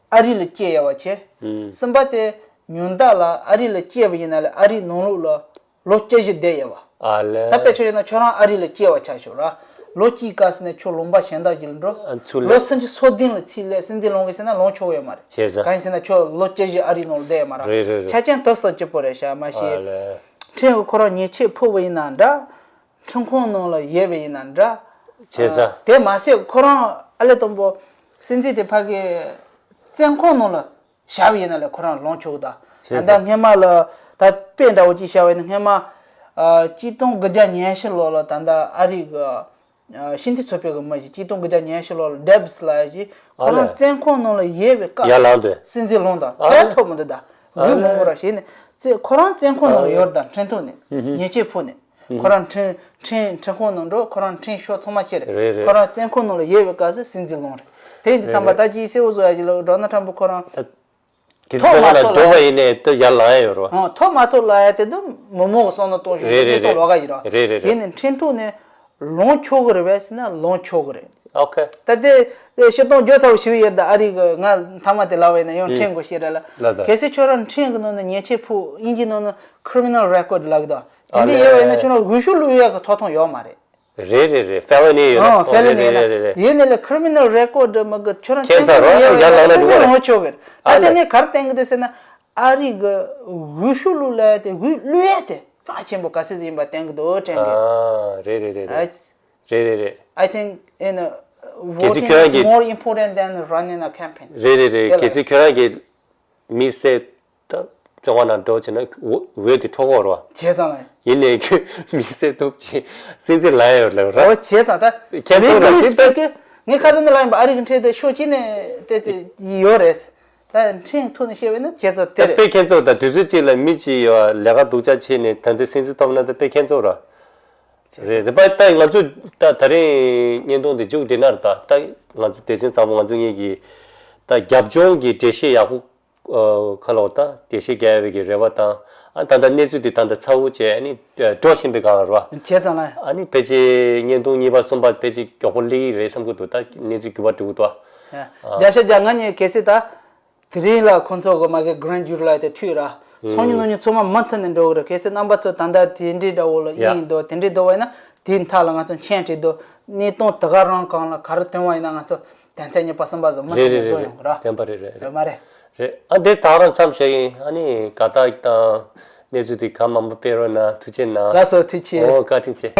ཨ་རི་ལ་སྐྱེས་ཡོད་པ་བྱས། ཧུམ། གསུམ་པ་དེ་ཉུང་མཐའ་ལ་ཨ་རི་ལ་སྐྱེས་པ་ཡིན་ན་ལས་ཨ་རིའི་ནང་ལོགས་ལ་ལོ་བཅུ་བཞི་བསྡད་ཡོད་པ། ཨ་ལས། ད་དཔེ་ཆ་བཞག་ན་ཁྱོད་རང་ཨ་རི་ལ་སྐྱེས་པ་ཆ་བཞག་ར། ལོ་གཅིག་སྐབས་སུ་ནས་ཁྱོད་ལུང་པ་གཞན་དག་ཅིག་ལ་འགྲོ། ཨ་ཚུར་ལོ་སླེབས། སུམ་ཅུ་སོ་བདུན་ལ་ཚུར་སླེབས་སྲིད་འཛིན་ལངས་གི་ཟེར་ན་ལངས་ཆོག་གི་ཡོད་མ་རེད། བྱས་ཙང་། གང་ཡིན་ཟེར་ན་ཁྱོད་ལོ་བཅུ་བཞི་ཨ་རིའི་ནང་ལ་བསྡད་ཡོད་མ་རེད། རེད་རེད་རེད། ཆ་རྐྱེན་དེ་གསུམ་གཅིག་པོ་རེད་ཤག་མ་གཞི། ཨ་ལས། ཁྲིམས་ཀྱིས་ཁོ་རང་ཉེས་ཆད་ཕོག་པ་ཡིན་ན་འདྲ། ཁྲིམས་ཁང་ནང་ལ་ཡོད་པ་ཡིན་ན་འདྲ། བྱས་ཙང་། དེ་མ་ཟད་ཁོ་རང་ཨ་ལས་དང་པོ་སྲིད་འཛིན་དེ་ཕ་གི་བཙོན་ཁང་ནང་ལ་བཞག་པ་ཡིན་ན་ལས་ཁོ་རང་ལངས་ཆོག་གི་ད། བྱས་ཙང་། ད་ལྟ་སྔོན་མ་ལ་ད་དཔེ་འདྲ་བོ་ཅིག་བཞག་པ་ཡིན་ན་སྔོན་མ་ཨ་གཅིག་སྟོང་དགུ་བརྒྱ་ཉི་ཤུ་ལོ་ལ་ད་ལྟ་ཨ་རི་གི་ཨ་ཤིན་ཏུ་མཚོ་པའི་གི་མི་ཞིག་གཅིག་སྟོང་དགུ་བརྒྱ་ཉི་ཤུ་ལོ་ལ་ཌེབ་སི་ལབ་ཡ་ཞིག་ཁོ་རང་ཨ་ལས། བཙོན་ཁང་ནང་ལ་ཡོད་པའི་སྐབས་ཡར་ལངས་དུས། སྲིད་འཛིན་ལངས་དང་ཨ་ལས། ད་ཐོབ་མི་འདུག་ད། ཨ་ལས། མི་མང་པོ་ར་ཞིག་ནས་བཙོན་ཁོ་རང་བཙོན་ཁང་ནང་ལ་ཡོད་ད། ཁྲིམས་ཐོག་ནས་ཉེས་ཆད་ཕོག་ནས། ཁོ་རང་ཁྲིམས་ཁྲིམས་ཁྲིམས་ཁང་ནང་འགྲོ། ཁོ་རང་ཁྲིམས་ཤོག་ཚང་མ་ཁྱེར་རེད། རེད་རེད། ཁོ་རང་བཙོན་ཁང་ནང་ལ་ཡོད་པའི་སྐབས་སུ་སྲིད་འཛིན་ལངས་རེད། དེ་ཡིན་དུས་ཚང་མ་རེད་རེད། ད་ཅིག་གསལ་བོ་བཟོ་ཡ་ཅིག་ལ་ཌོ་ནལ་ཊམ་པ་ཁོ་རང་ད་གལ་ཐོབ་སྲིད་མ་ཚོགས་ལ་ཐོབ་འགྲོ་ལ་བ་ཡིན་ནའི་ད་ཡར་ལངས་ཡ་ཡོད་རེད་བ། ཨང་། ཐོབ་མ་ཐོབ་ལབ་ཡ་དེ་ད་མི་མང་གི་བསམ་བློ་གཏོང་ཤོག་རེད་ཅིག་རེད་གཏོང་རེད། ལོག་ག་ཡིན་ར། རེད་རེད་རེད། ཡིན་ནའི་ཁྲིམས་ཐོག་ནས་ལངས་ཆོག་གི་རེད་པས་ཟེར་ན་ལངས་ཆོག་གི་རེད། ཨོ་ཁེ། ད་དེ་དེ་སྤྱིར་བཏང་བརྗོད་ཚར་བ་ཞིག་ཡོད་ད། ཨ་རི་གི་ང་མཐའ་མ་དེ་ལབ་པ་ཡིན་ན་ཡང་ཨུ། ཁྲིམས་དགོས་ཤེས་རེད་ལ། ལ་ད། གལ་སྲིད་ཁྱོད་རང་ཁྲིམས་ཀྱི་ནང་ནས་ཉེས་ཆད་ཕོག་དབྱིན་ཇིའི་ནང་ན་criminal record ལབ་གི་འདུག་དེ་འདྲ་ཨ་ཡོད་པ་ཡིན་ན་ལས། ཁྱོད་རང་འོས་ཤོག་བླུག་ཡག་གི་ཐོབ་ཐང་ཡོད་མ་རེད། རེད་རེད་རེད། felony ཡོད་ན། ཨོ་felony ཡོད་རེད་རེད་རེད། ན། ཡིན་ནའི་ལས་criminal record མ་གི་ཁྱོད་རང་ཁྱད་མཚར་བཙོན་ཁང་ཡོད་པ་ཡིན་ན་ཡར་ལངས་ན་སྲིད་འཛིན་འགྲིག་གི་རེད། ལངས་ཆོག་གི་རེད། ད་ཨ་དེ་ལས། ནས་ག་རེ་བསྟན་གི་འདུག་ཟེར་ན། ཨ་རི་གི་འོས་ཤོག་བླུག་ལབ་ཡ་དེ་འོས་བླུག་ཡ་དེ་རྩ་ཆེན་པོ་ག་ཚོད་ཡིན་པ་བསྟན་གི་འདུག་དྲན་གི། ཨ་རེད་རེད་རེད་རེད། ཨ། རེད་རེད་རེད། I think you know གལ་སྲིད་voting ཁྱོད་རང་is གི། more important than running a campaign རེད་རེད་རེད། དེ་ལ། གལ་སྲིད་ཁྱོད་རང་གི་མི་སེར་ད་བཙོན་ཁང་ནང་འགྲོ་བྱས་ན་འོ་འོས་དེ་འཕྲོག་གོ་རེད་བ། བྱས་ཙང་ལ། ཡིན་ནའི་ཁྱོད་མི་སེར་ཐུབ་ཅིག་སྲིད་འཛིན་ལངས་ཡོད་ལབ་ར། ཨོ་བྱས་ཙང་ད་ཁྱེད་ཚོ་ལ་legally དེ་speaking ངས་ཁ་སང་ནས་ལབ་ཡིན་པ། ཨ་རི་གི་ཁྲིམས་དེ་ཕྱོགས་གཅིག་ནས་ཏོག་ཙམ་ཡོད་རེད། ད་ཁྲིམས་ཐོག་ནས་བཤད་པ་ཡིན་ན་ཁྱེད་ཚོ་དེ་ད་རེད། དཔེ་ཁྱེད་ཚོ་ད་དུས་ཚོད་གཅིག་ལ་མི་གཅིག་ཡོད་ལས་ཀ་སྡུག་ཅག་བྱས་ནས་ད་ལྟའི་སྲིད་འཛིན་ཐོབ་ན་ད་དཔེ་ཁྱེད་ཚོ་ར། རེད་རེད་པ། ད་ང་ཚོ་ད་ད་རིང་བརྙན་ཐུང་འདི་མཇུག་འདི་ནར་ད་ད་ང་ཚོ་སྡེ་ཚན་ཚང་མ་ང་ཚོ་གཉིས་ཀྱིས་ད་རྒྱབ་ལྗོངས་ཀྱི་འགྲེལ་བཤད་ཡག་པོ་ཁ་ལོག་ད་འགྲེལ་བཤད་རྒྱག་ཡ་བའི་གི་རེ་བ་དང་། ཨ་ད་ད་གནས་ཚུལ་འདི་ད་ད་ཚ་བོ་བྱས་ཨ་ནི་འགྲོ་བཞིན་པའི་སྒང་ལ་རེད་བ། བྱས་ཙང་ལ། ཨ་ནི་ཕལ་ཆེར་བརྙན་ཐུང་གཉིས་པ་གསུམ་པ་ཕལ་ཆེར་མགྱོགས་པོ་སླེབས་ཀྱི་རེད་བསམ་གྱི་འདུག་ད་གནས་ཚུལ་འགྱུར་བ་འགྲོ་གི་འདུག་ཨ། བརྒྱ་ཆ་བརྒྱ། ང་གཉིས་གལ་སྲིད་ད། དེ་རིང་ལ་ཁོང་ཚོ་གི་མ་གི་grand jury ལ་དེ་མཐུད་ར། ཚོགས་མི་ནང་མི་ཚང་མ་མུ་མཐུད་ནས་འགྲོ་གི་རེད། གལ་སྲིད་རྣམ་པ་ཚོ་ད་ལྟ་དེ་འདྲའི་འདྲ་བོ་ལ་ཡ་ཡིན་འདུག་དེ་འདྲའི་འདུག་བ་ཡིན་ན་དེའི་མཐའ་ལ་ང་ཚོ་མཆན་བྲིས་འདུག་གནས་སྟངས་དེ་ག་རང་སྒང་ལ་ག་རེ་ཐོན་པ་ཡིན་ན་ང་ཚོ་དོན་ཚན་གཉིས་པ་གསུམ་པ་ཚོ་མུ་རེད་མཐུད་རེད་ནས་རེད་བཟོ་རེད། ཡོང་གི་ར། བདེན་པ་རེད་རེད་རེད། རེད་མ་རེད། རེད། ཨ་འདི་ད་རང་མཚམས་བཞག་ཡིན། ཨ་ནི་དགའ་རྟགས་དང་གནས་ཚུལ་དེ་གང་མང་པོ་སྤེལ་རོགས་གནང་། ཐུགས་རྗེ་གནང་། ལགས་སོ་ཐུགས་རྗེ། ཨོ་བཀའ་དྲིན་ཆེ།